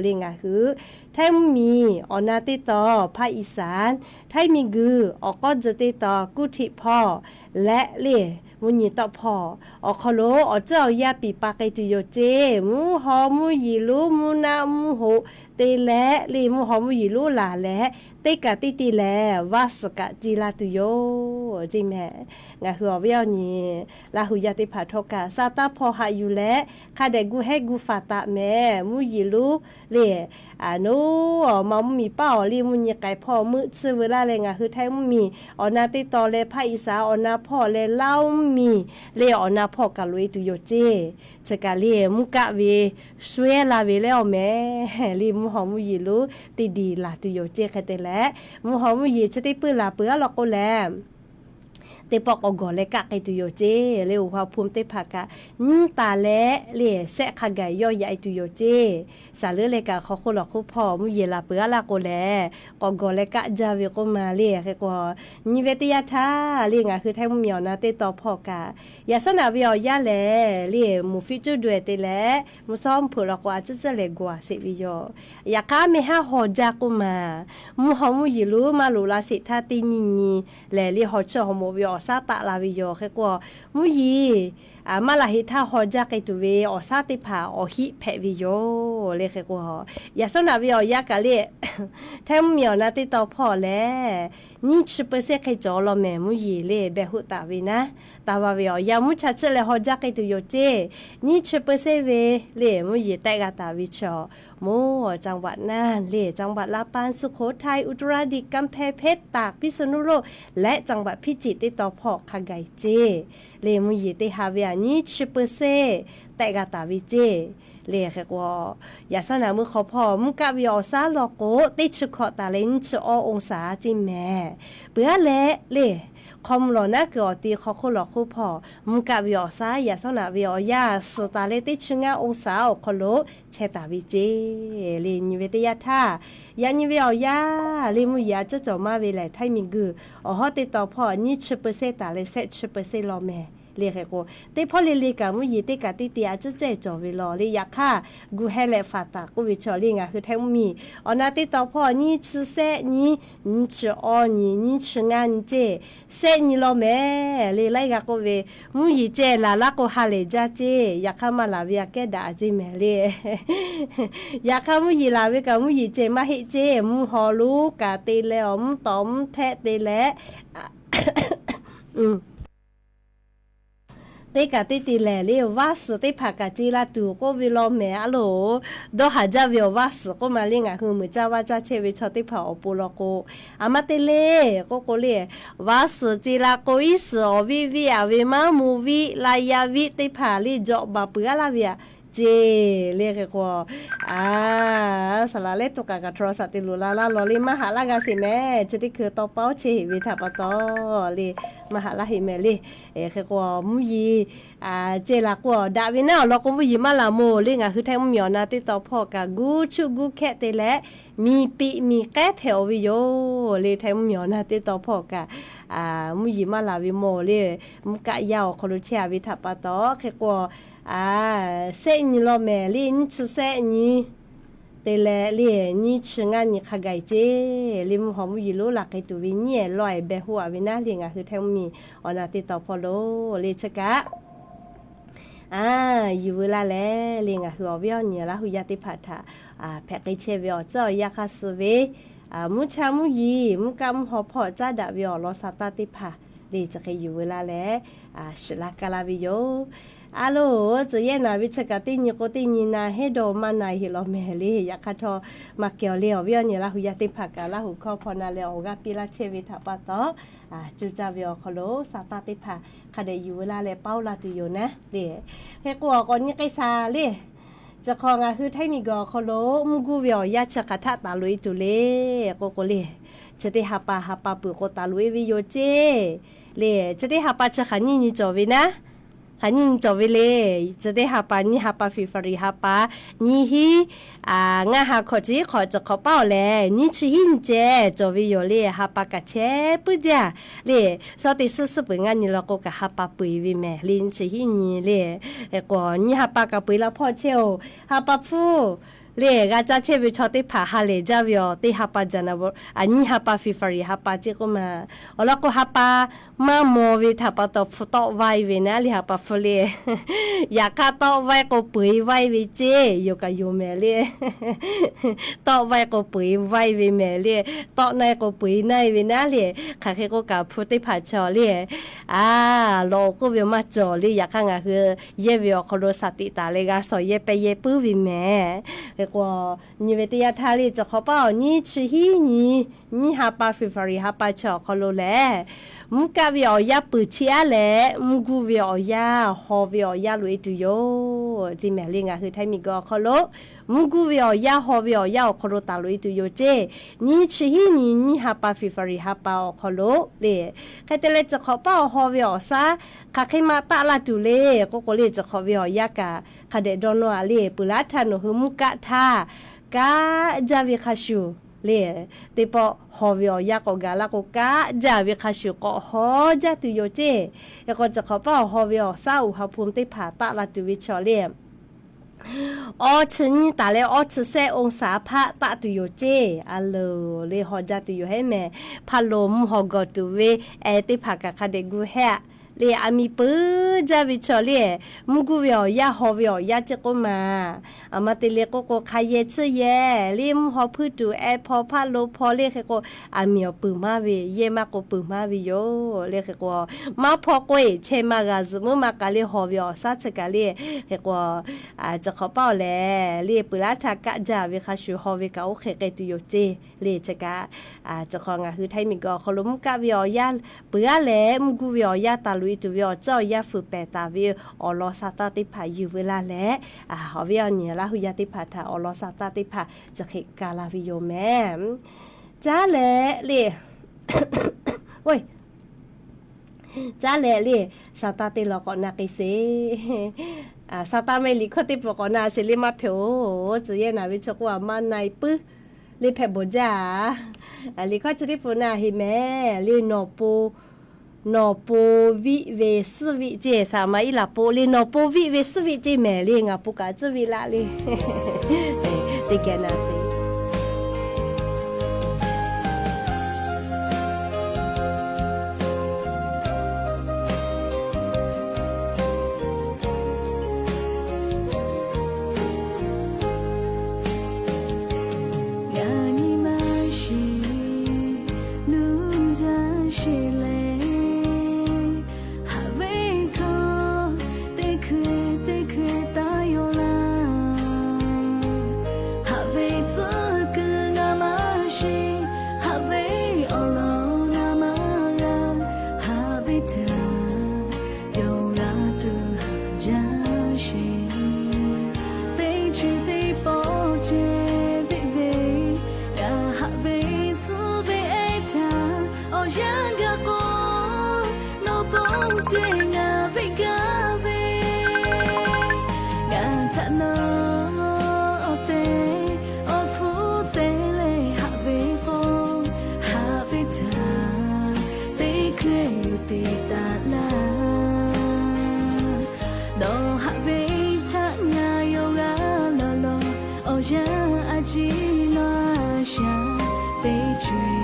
le ngaˬ hui Htaiˇ mvuhˇmiˬ awˬ na teˇ taw ภาคอีสาน, Htaiˇ miˬguiˬ awˬ k'awˇ tcuh teˇ taw กรุงเทพ hpawˇ leh le mvuhˇ nyi tawˆ hpawˇ awˬ hk'aw lo awˬ ceuˬ awˬ yanˇ piˍ pa k'ai tuˬ yoˬ ceˇ. Mvuhˇ haw mvuhˇ yeˬ lonˉ mvuhˇ naˆ mvuhˇ hoꞈ te leh le mvuhˇ haw mvuhˇ yeˬ lonˉ laˬ leh teˇ kaꞈ teˇ te lehˬ vaˇ suhˍ kaꞈ te la tuˬ yoˬ ceˇ mehˍ. Ngaˬ hui awˬ viˉ awˬ nyi Laˇ hu yaˇ teˇ hpaˍ htawˇ kaꞈ sa taˇ hpawˇ haꞈ yuˬ leh hk'a dehꞈ gu hehˉ gu faˍ taˍ mehˍ. Mvuhˇ yeˬ lonˉ le, a noˉ, awˬ ma mvuhˇmiˬ paˇ awˬ le mvuhˇ nyi k'ai hpawˇ meuˆ tsuhˇ veu laˇ leh ngaˬ hui Htaiˇ mvuhˇmiˬ awˬ na teˇ taw leh ภาคอีสาน awˬ na hpawˇ leh Laˇ mvuhˇmiˬ le awˬ na hpawˇ kaꞈ loꞈ e tuˬ yoˬ ceˇ. Chi kaꞈ le mvuhˇ kaˆ ve shuehˉ la ve leh awˬ mehˍ le mvuhˇ haw mvuhˇ yeˬ lonˉ teˇ diˬ laˬ tuˬ yoˬ ceˇ. Hk'e te leh mvuhˇ haw mvuhˇ yeˬ chi teˇ puiˇ laˬ peuˬ aˉ law k'o lehˬ, teˇ pawˆ k'awꞈ gawˬ leh kaˆ k'ai tuˬ yoˬ ceˇ. Le awˬ ha hpu teˇ hpaˍ kaꞈ nyiˇ taˍ leh le shehˆ hk'a gaˬ yawˇ yaꞈ e tuˬ yoˬ ceˇ. Saˍ leuˉ leh kaꞈ hk'aw hk'oˆ lawˬ hk'oˆ hpawˇ mvuhˇ yeˬ laˬ peuˬ aˉ laˇ k'o lehˬ, k'awꞈ gawˬ leh kaˆ jaˇ ve k'oˆ ma le. Hk'e k'o, nyi ve teˇ yanˇ htaˇ le ngaˬ hui Htaiˇ mvuhˇmiˬ awˬ na teˇ taw hpawˇ kaꞈ yaꞈ shaˉ naꞈ ve awˬ yanˇ lehˬ le mvuhˇ fiˉ cuˇ daweh te leh mvuhˇ shawˉ mvuhˇ hpeuꞈ law k'o a ciˉ ciˉ lehˬ gawˬ a sheˍ ve yoˬ. Yaꞈ hk'aˇ meh haˉ haw jaˇ k'oˆ ma, mvuhˇ haw mvuhˇ yeˬ lonˉ maˇ loꞈ la sheˍ htaˇ teˇ nyi nyi lehˬ le haw chiˇ haw moˍ ve awˬ shaˉ taˆ la ve yoˬ. Hk'e k'o, mvuhˇ yeˬ maˇ laˬ heˍ htaˇ haw jaˇ k'ai tuˬ ve awˬ shaˉ teˇ hpaˍ awˬ hiˆ hpehꞈ ve yoˬ le. Hk'e k'o, yaꞈ shawˉ naꞈ ve awˬ yanˇ kaꞈ le, Htaiˇ mvuhˇmiˬ awˬ na teˇ taw hpawˇ lehˬ, nyiˇ chi เปอร์เซ็นต์ hk'e cawˬ law mehˍ mvuhˇ yeˬ le behˬ hoˆ taˍ ve naˉ, taˍ va ve awˬ yanˇ mvuhˇ cha chiˆ leh haw jaˇ k'ai tuˬ yoˬ ceˇ. Nyiˇ chi เปอร์เซ็นต์ ve le mvuhˇ yeˬ tehˆ g'a taˍ ve chi mvuhˇ จังหวัดน่าน le จังหวัดลำปาง สุโขทัย อุตรดิตถ์ กำแพงเพชร ตาก พิษณุโลก และจังหวัดพิจิตร teˇ taw hpawˇ hk'a gaˬ ceˇ. Le mvuhˇ yeˬ teˇ ha ve aꞈ nyiˇ chi เปอร์เซ็นต์ tehˆ g'a taˍ ve ceˇ. Le hk'e k'o, yaꞈ shawˉ naꞈ meuˇ hk'aw hpawˇ mvuhˇ kaˆ ve awˬ shaˉ law k'o, teˇ chi hkawꞈ taˍ leh nyiˇ chi awˇ องศา ceˇ mehˍ. Peuˬ aˉ leh le, hk'aw mvuh lawˬ naˉ kuiˬ awˬ ti hk'aw hk'oˆ lawˬ hk'oˆ hpawˇ mvuhˇ kaˆ ve awˬ shaˉ yaꞈ shawˉ naꞈ ve awˬ yanˇ suhˍ taˍ leh teˇ chi ngaˇ องศา awˬ hk'aw lo chehˇ taˍ ve ceˇ. Le nyi ve teˇ yanˇ htaˇ, yaꞈ nyi ve awˬ yanˇ le mvuhˇ yeˬ a ciˉ cawˬ maˇ ve lehˬ, Htaiˇ miˬguiˬ awˬ hawˉ teˇ taw hpawˇ nyiˇ chi เปอร์เซ็นต์ taˍ leh shehˆ chi เปอร์เซ็นต์ law mehˍ. Le hk'e k'o, teˇ hpawˇ le le kaꞈ mvuhˇ yeˬ teˇ kaꞈ teˇ te a ciˉ cehˇ cawˬ ve law le. Yaꞈ hk'aˇ, gu heh leh faˍ taˍ k'oˆ ve chaw le ngaˬ hui Htaiˇ mvuhˇmiˬ awˬ na teˇ taw hpawˇ nyiˇ chi shehˆ nyi, nyiˇ chi awˇ nyi, nyiˇ chi ngaˇ nyi ceˇ, shehˆ nyi law mehˍ le. Laiˉ g'a k'oˆ ve, mvuhˇ yeˬ ceh laˬ laˇ k'o ha lehˬ jaˇ ceˇ. Yaꞈ hk'aˇ maˇ laˬ ve aꞈ kehˉ daꞈ a ceˇ mehˍ le. Yaꞈ hk'aˇ mvuhˇ yeˬ laˬ ve kaꞈ mvuhˇ yeˬ ceh maˇ heˆ ceˇ. Mvuhˇ haw lonˉ kaꞈ te leh awˬ mvuhˇ tawˍ mvuhˇ htehˆ te leh teˇ kaꞈ teˇ te lehˬ le, vaˇ suhˍ teˇ hpaˍ kaꞈ ce la tuˬ k'oˆ ve law mehˍ a loˬ. Dawˇ haˍ jaˇ ve awˬ vaˇ suhˍ k'oˆ ma le ngaˬ hui muiˬ caˇ vaˇ caˇ chehˇ ve chaw teˇ hpaˍ awˬ pon law k'o, a maˇ te le k'oˆ k'o le, vaˇ suhˍ ce la k'o iˉ suhˍ awˬ viˆ viˆ aꞈ ve maˇ mu viˆ la yaˇ viˆ teˇ hpaˍ le jawꞈ baˬ peuˬ aˉ laˇ ve aꞈ ceˇ. Le hk'e k'o, a, saˍ laˍ lehˉ tuˬ kaꞈ kaꞈ htaw shaˍ te loˬ la laˇ law le maˇ haꞈ laˇ g'a sheˍ mehˍ. Chi teˇ hkui tawˇ paˉ oˉ chehˇ heˍ ve htaꞈ pa taw le, maˇ haꞈ laˇ heˍ mehˍ le. Hk'e k'o mvuhˇ yeˬ ceh laˬ k'o daꞈ ve naˉ awˬ lawn k'o mvuhˇ yeˬ maˇ laˬ moˍ le ngaˬ hui Htaiˇ mvuhˇmiˬ awˬ na teˇ taw hpawˇ kaꞈ gu chuˆ gu hkehˆ te leh miˬ piꞈ miˬ k'ehˉ hpehꞈ-oˬ ve yoˬ le. Htaiˇ mvuhˇmiˬ awˬ na teˇ taw hpawˇ kaꞈ mvuhˇ yeˬ maˇ laˬ ve moˍ le, mvuhˇ kaˆ yaˇ awˬ hk'aw lo chehˇ a ve htaꞈ pa taw hk'e k'o, shehˆ nyi law mehˍ le nyiˇ chi shehˆ nyi te leh le nyiˇ chi ngaˇ nyi hk'a gaˬ ceˇ. Le mvuhˇ haw mvuhˇ yeˬ lonˉ la k'ai tuˬ ve nyiˉ ehˍ lawˇ ehˍ behˬ hoˆ a ve naˉ le ngaˬ hui Htaiˇ mvuhˇmiˬ awˬ na teˇ taw hpawˇ lo le chi kaꞈ a, yuˬ veu laˇ leh le ngaˬ hui awˬ viˉ awˬ nyi Laˇ hu yaˇ teˇ hpaˍ htaꞈ hpehꞈ k'ai chehˇ ve awˬ ceuˬ awˬ yanˇ hk'aˇ suh ve mvuhˇ cha mvuhˇ yeˬ mvuhˇ kaˆ mvuhˇ haw hpawˇ caˉ daꞈ ve awˬ lawn sa taˇ teˇ hpaˍ le chi hk'e yuˬ veu laˇ leh shiˍ laˇ kaˇ laˇ ve yoˬ. A loˬ, tcuh yehˇ naˍ ve chi kaꞈ teˇ nyi k'o teˇ nyi na heˉ dawˇ maˇ na heˍ law mehˍ le. Yaꞈ hk'aˇ htawˇ maˇ kehˬ awˬ le awˬ viˉ awˬ nyi Laˇ hu yaˇ teˇ hpaˍ kaꞈ Laˇ hu hkawˇ hpawˇ na leh awˬ g'aˇ piˇ laˇ chehˇ ve htaꞈ pa taw, cuˇ caˇ ve awˬ hk'aw lo sa taˇ teˇ hpaˍ hk'a dehꞈ yuˬ veu laˇ leh paˉ oˇ la tuˬ yoˬ naˉ le. Hk'e k'o awˬ k'awꞈ nyi k'ai shaˍ le. Chi hk'awꞈ ngaˬ hui Htaiˇ miˬguiˬ awˬ hk'aw lo mvuhˇ guˇ ve awˬ yanˇ chi hk'aˬ htaˆ taˍ loꞈ e tuˬ le k'oˆ k'o le, chi teˇ ha pa ha pa peuˬ k'o taˍ loꞈ e ve yoˬ ceˇ. Le chi teˇ ha pa chi hk'aˬ nyiˇ nyi cawˬ ve naˉ, hk'aˬ nyiˇ nyi cawˬ ve le. Chi teˇ ha pa nyiˇ ha pa February ha pa, nyiˇ hinˉ ngaˇ ha hkawꞈ chi hk'awꞈ chi hk'awꞈ paˉ awˬ lehˬ nyiˇ chi hinˉ nyi ceh cawˬ ve yoˬ le. Ha pa kaꞈ chehˇ puiˉ jaˇ le. Shaw te suhˉ suhˉ peuˬ ngaˇ nyi law k'o kaꞈ ha pa peu eˬ ve mehˍ le. Nyiˇ chi hinˉ nyi le. Hk'e k'o nyiˇ ha pa kaꞈ peu eˬ la hpawˇ chehˇ-oˬ, ha pa hpfuhˇ le g'a caˇ chehˇ ve chaw teˇ hpaˍ ha lehˬ jaˇ ve awˬ teˇ ha pa January, nyiˇ ha pa February ha pa ceˇ k'oˆ ma. Awˬ lawn k'o ha pa maˇ maw ve htaꞈ pa taw hpu tawˆ vaiˇ ve naˉ le ha pa hpfuhˇ le. Yaꞈ hk'aˇ tawˆ vaiˇ k'o peu eˬ vaiˇ ve ceˇ yoˬ kaꞈ yoˬ mehˍ le. Tawˆ vaiˇ k'o peu eˬ vaiˇ ve mehˍ le. Tawˆ na-e k'o peu eˬ na-e ve naˉ le. Hk'aˬ hk'e k'o kaꞈ hpu teˇ hpaˍ chaw le, a, lawꞈ k'oˆ ve maˇ cawˬ le. Yaꞈ hk'aˇ ngaˬ hui yehˇ ve awˬ hk'aw lo shaˍ tiꞈ taˍ leh g'a shawˍ yehˇ pehˇ yehˇ puiˉ ve mehˍ. Hk'e k'o nyi ve teˇ yanˇ htaˇ le chi hk'awꞈ paˉ awˬ nyiˇ chi hinˉ nyi, nyiˇ ha pa February ha pa chi awˬ hk'aw lo lehˬ, mvuhˇ kaˆ ve awˬ yanˇ peuˬ chi aˉ leh mvuhˇ guˇ ve awˬ yanˇ haw ve awˬ yanˇ loꞈ e tuˬ yoˬ ceˇ mehˍ le. Ngaˬ hui Htaiˇ miˬguiˬ awˬ hk'aw lo mvuhˇ guˇ ve awˬ yanˇ haw ve awˬ yanˇ awˬ hk'aw lo taˍ loꞈ e tuˬ yoˬ ceˇ. Nyiˇ chi hinˉ nyi, nyiˇ ha pa February ha pa awˬ hk'aw lo le. Hk'e te leh chi hk'awꞈ paˉ awˬ haw ve awˬ shaˉ hk'aˬ hk'e ma taˆ la tuˬ le k'oˆ k'o le, chi hk'awꞈ ve awˬ yanˇ kaꞈ hk'a dehꞈ dawˇ nawˇ a le. Peuˬ laˇ htaˇ nawˬ hui mvuhˇ kaˆ htaˇ kaˆ jaˇ ve hk'a shuˍ le, teˇ pawˆ haw ve awˬ yanˇ k'awꞈ gaˬ la k'o kaˆ jaˇ ve hk'a shuˍ k'awꞈ haw jaˇ tuˬ yoˬ ceˇ. Hk'e k'o chi hk'awꞈ paˉ awˬ haw ve awˬ shaˉ อุณหภูมิ teˇ hpaˍ taˆ la tuˬ ve chaw le awˇ chi nyiˇ taˍ leh awˇ chi shehˆ องศา hpaˆ taˆ tuˬ yoˬ ceˇ. A loˬ le haw jaˇ tuˬ yoˬ heˉ mehˍ. Hpaˇ loˍ mvuhˇ haw gawˬ tuˬ ve ehˍ teˇ hpaˍ kaꞈ hk'a dehꞈ gu heˆ aꞈ. Le aˬ miˍ peuˬ jaˇ ve chaw le, mvuhˇ guˇ ve awˬ yaˇ haw ve awˬ yaˇ ceˇ k'oˆ maˬ. Aˬ ma te le k'oˆ k'o, hk'a yehˬ tsuhˇ yehˬ le mvuhˇ haw hpuiˇ tuˬ ehˉ hpaw hpaˆ lo hpaw le hk'e k'o, aˬ miˍ awˬ peuˬ maˇ ve, yehˇ maˇ k'o peuˬ maˇ ve yoˬ le hk'e k'o, maˇ hpaw k'o-e chehˇ maˇ g'a zuhꞈ muiˉ maˇ k'a le haw ve awˬ shaˉ chi kaꞈ le hk'e k'o, chi hk'awꞈ paˇ awˬ lehˬ le peuˬ laˇ htaˇ kaˆ jaˇ ve hk'a shuˍ haw ve kaꞈ oˇ hk'e k'ai tuˬ yoˬ ceˇ le chi kaꞈ, chi hk'awꞈ ngaˬ hui Htaiˇ miˬguiˬ awˬ hk'aw lo mvuhˇ kaˆ ve awˬ yaˇ peuˬ aˉ leh mvuhˇ guˇ ve awˬ yaˇ taˍ loꞈ e tuˬ ve awˬ ceuˬ awˬ yaˇ fuiˍ pehˍ taˍ ve awˬ lawn sa taˇ teˇ hpaˍ yuˬ veu laˇ leh, haw ve awˬ nyi Laˇ huˍ yaˇ teˇ hpaˍ htaꞈ awˬ lawn sa taˇ teˇ hpaˍ chi hk'e ka la ve yoˬ mehˍ. Caˉ leh le, oˇ, caˉ leh le, sa taˇ teˇ lawn k'awꞈ na k'ai sheˍ. Sa taˇ mehˆ liꞈ hkawˇ teˇ pfuhˍ k'awꞈ na sheˍ le maˇ hpehꞈ-oˬ. Tcuh yehˇ naˍ ve chaw k'oˆ a maˇ na-e puiˉ le hpehꞈ bawˬ jaˇ. Liꞈ hkawˇ chi teˇ pfuhˍ na heˍ mehˍ le, nawˬ po, nawˬ po viˆ ve suhˉ viˆ ceˇ, saˍ maˍ iˉ laˬ po le nawˬ po viˆ ve suhˉ viˆ ceˇ mehˍ le, ngaˬ po kaꞈ tcuhˉ ve laˇ le. Teˇ geh na sheˍ. Ngaˬ nyi ma shiˍ nuˇ jaˇ sheˍ leh, haꞈ ve hkawˇ teˇ hkui teˇ hkui taˇ yaw laˇ. Haꞈ ve tcuhˉ kuiˬ ngaˬ maˇ shiˍ, haꞈ ve awˬ lawn ngaˬ maˇ g'a, haꞈ ve htaꞈ yonˍ g'a tuˬ haꞈ jaˇ sheˍ. Teˇ chi teˇ pawˆ ceh veˆ ve, ngaˬ haꞈ ve suhˉ ve ehˉ htaꞈ awˬ yanˇ gaˬ k'o, nawˬ pawˆ ceh ngaˬ veˆ gaˇ ve, ngaˬ htaꞈ nawˬ awˬ tehˬ awˬ hpfuhˇ te leh haꞈ ve k'o, haꞈ ve htaꞈ teˇ hkui yuˬ te taˍ laˇ. Nawˬ haꞈ ve htaꞈ ngaˬ yonˍ g'a lawˬ lawˬ, awˬ yanˇ a ciˉ laˇ shaˍ, teˇ co-e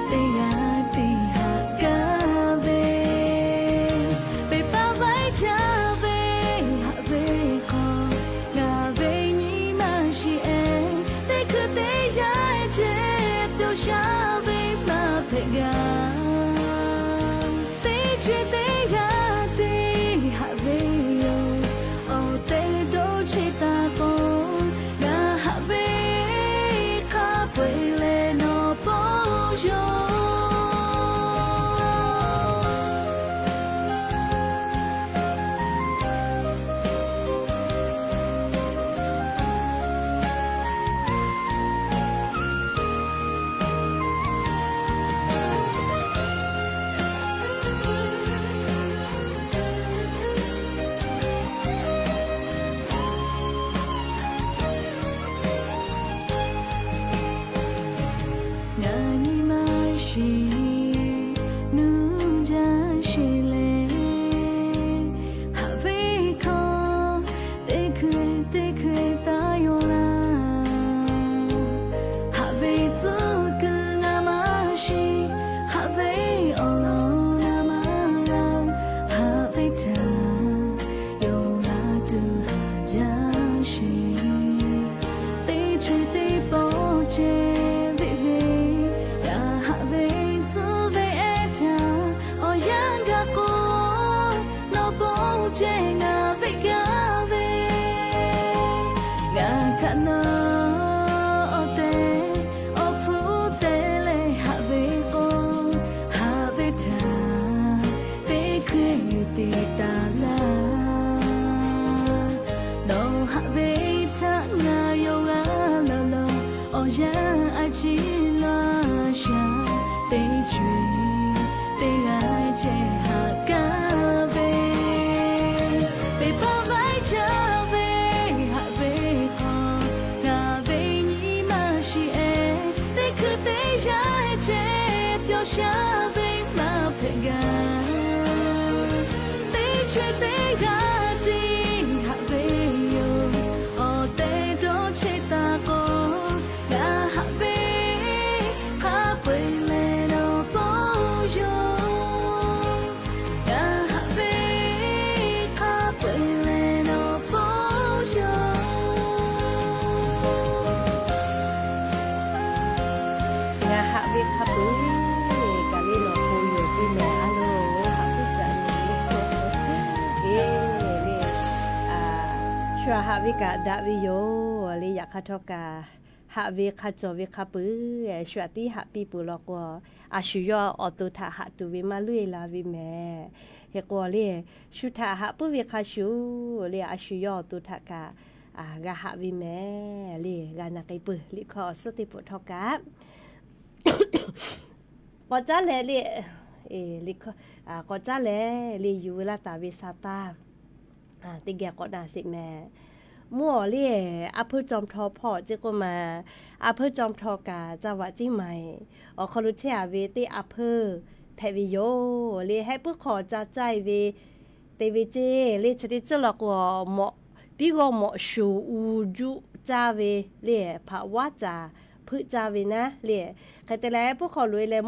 teˇ g'aˇ teˇ haꞈ gaˇ ve, peˬ paˇ vaiˇ caˇ ve haꞈ ve hk'aw, ngaˬ ve nyi ma shiˍ ehˉ teˇ hkui teˇ yanˇ ceh pyaw sha ve maˇ hpehꞈ g'a. Teˇ co-e teˇ g'aˇ teˇ haꞈ ve yoˬ. Awˬ tehˬ dawˇ cheˆ taˍ k'o, ngaˬ haꞈ ve hk'a peu-eˬ leh nawˬ pawˆ yoˬ. Ngaˬ nyi ma shiˍ nuˇ jaˇ sheˍ leh, haꞈ ve hkawˇ teˇ hkui teˇ hkui taˇ yaw laˇ. Haꞈ ve tcuhˉ kuiˬ ngaˬ maˇ shiˍ, haꞈ ve awˬ lawn ngaˬ maˇ g'a, haꞈ ve htaꞈ yonˍ g'a tuˬ haꞈ jaˇ sheˍ. Teˇ co-e teˇ pawˆ ceh veˆ ve, ngaˬ haꞈ ve suhˉ ve ehˉ htaꞈ awˬ yanˇ gaˬ k'o, nawˬ pawˆ ceh ngaˬ veˆ gaˇ ve, ngaˬ htaꞈ nawˬ awˬ tehˬ awˬ hpfuhˇ te leh haꞈ ve k'o, haꞈ ve htaꞈ teˇ hkui yuˬ te taˍ laˇ. Nawˬ haꞈ ve htaꞈ ngaˬ yonˍ g'a lawˬ lawˬ, awˬ yanˇ a ciˉ laˇ shaˍ, teˇ co-e teˇ g'aˇ ceh haꞈ gaˇ ve, peˬ paˇ vaiˇ caˇ ve haꞈ ve hk'aw, ngaˬ ve nyi ma shiˍ ehˉ teˇ hkui teˇ yanˇ ceh pyaw sha ve maˇ hpehꞈ g'a. Teˇ co-e teˇ g'aˇ teˇ haꞈ ve yoˬ. Awˬ tehˬ dawˇ cheˆ taˍ k'o, ngaˬ haꞈ ve hk'a peu-eˬ leh nawˬ pawˆ yoˬ. Ngaˬ Haꞈ ve hk'a peu-eˬ kaꞈ le nawˬ k'o yoˬ ceˇ mehˍ a loˬ, haꞈ puiˉ caꞈ nyi le k'o, e, le, shu aꞈ haꞈ ve kaꞈ daꞈ ve yoˬ le. Yaꞈ hk'aˇ htawˇ kaꞈ, haꞈ ve hk'a cawˬ ve hk'a peu-eˬ shu aꞈ tiˉ haꞈ piˇ peuˬ law k'o, a shu yawˇ awˬ to htaꞈ haꞈ tuˬ ve maˇ luˇ e la ve mehˍ. Hk'e k'o le, shu htaꞈ haꞈ puiˉ ve hk'a shuˍ le, a shu yawˇ awˬ to htaꞈ kaꞈ g'a haꞈ ve mehˍ le. G'a na k'ai peuˬ. Liꞈ hkawˇ awˬ suhˉ teˇ peuˬ htawˇ kaꞈ, k'awꞈ caˉ leh le, k'awꞈ caˉ leh le yuˬ ve laˇ taˍ ve sa taˇ teˇ geh k'awꞈ na sheˍ mehˍ. Mvuhˇ awˬ le, a hpeuˇ caw htaw hpawˇ ceˇ k'oˆ ma, a hpeuˇ caw htaw kaꞈ ca vaꞈ ciˉ maiˍ awˬ hk'aw lo chehˇ a ve teˇ a hpeuˇ hpehꞈ ve yoˬ le. Heh puiˉ hk'aw ca caˇ e ve te ve ceˇ le. Chi teˇ ceuˬ law k'o, mawꞈ piˉ g'awˇ mawꞈ shuˍ uˬ juˆ caˇ ve le, hpaꞈ waˉ caˍ hpeuˆ caˇ ve naˉ le. Hk'e te leh, heh puiˉ hk'aw loꞈ e leh,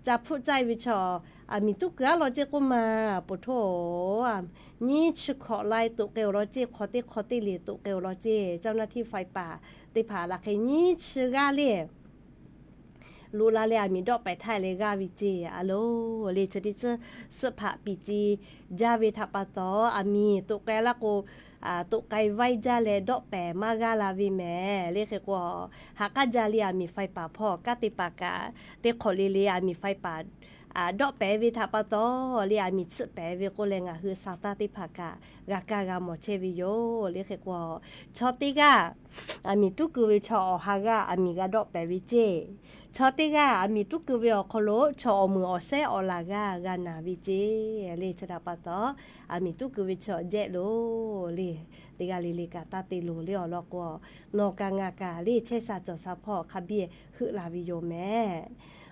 ca hpeuˆ caˇ e ve chaw, aˬ miˍ tuˉ kuiˬ aˉ law ceˇ k'oˆ ma, poˬ htoˇ, nyiˇ chi hkawꞈ lai toꞈ k'ai awˬ lawn ceˇ, hk'aw teˇ hk'aw teˇ le toꞈ k'ai awˬ lawn ceˇ, เจ้าหน้าที่ไฟป่า teˇ hpaˍ laˬ hk'e nyiˇ chi g'aˇ le loꞈ la leh aˬ miˍ dawˆ pehˍ htaˇ leh g'aˇ ve ceˇ a loˬ le. Chi teˇ ceuˬ suhˆ hpaꞈ piˍ ce jaˇ ve htaꞈ pa taw, aˬ miˍ toꞈ k'ai laˇ k'o, toꞈ k'ai vaiˇ jaˇ leh dawˆ pehˍ maˇ g'aˇ la ve mehˍ le. Hk'e k'o, ha k'aˉ jaˇ le aˬ miˍ ไฟป่า hpawˇ kaˉ te paˍ kaꞈ, teˇ hk'awꞈ le le aˬ miˍ ไฟป่า dawˆ pehˍ ve htaꞈ pa taw le, aˬ miˍ tsuhˆ pehˍ ve k'oˆ leh ngaˬ hui sa taˇ teˇ hpaˍ kaꞈ g'a kaˇ g'a mawˬ chehˇ ve yoˬ le. Hk'e k'o, chaw teˇ g'aˇ aˬ miˍ tuˉ keu ve chaw awˬ ha g'aˇ aˬ miˍ g'a dawˆ pehˍ ve ceˇ. Chaw teˇ g'aˇ aˬ miˍ tuˉ keu ve awˬ hk'aw lo chaw awˬ meunˍ awˬ shehˉ awˬ laˬ g'aˇ g'a naˍ ve ceˇ le. Chi htaꞈ pa taw, aˬ miˍ tuˉ keu ve chaw jehˆ loˬ le, teˇ g'aˇ le le kaꞈ taˇ te loˬ le awˬ lawn k'o, nawˬ kaꞈ ngaˬ kaꞈ le chehˇ sha cawˬ sha hpawˇ hk'a biˇ heuˆ la ve yoˬ mehˍ.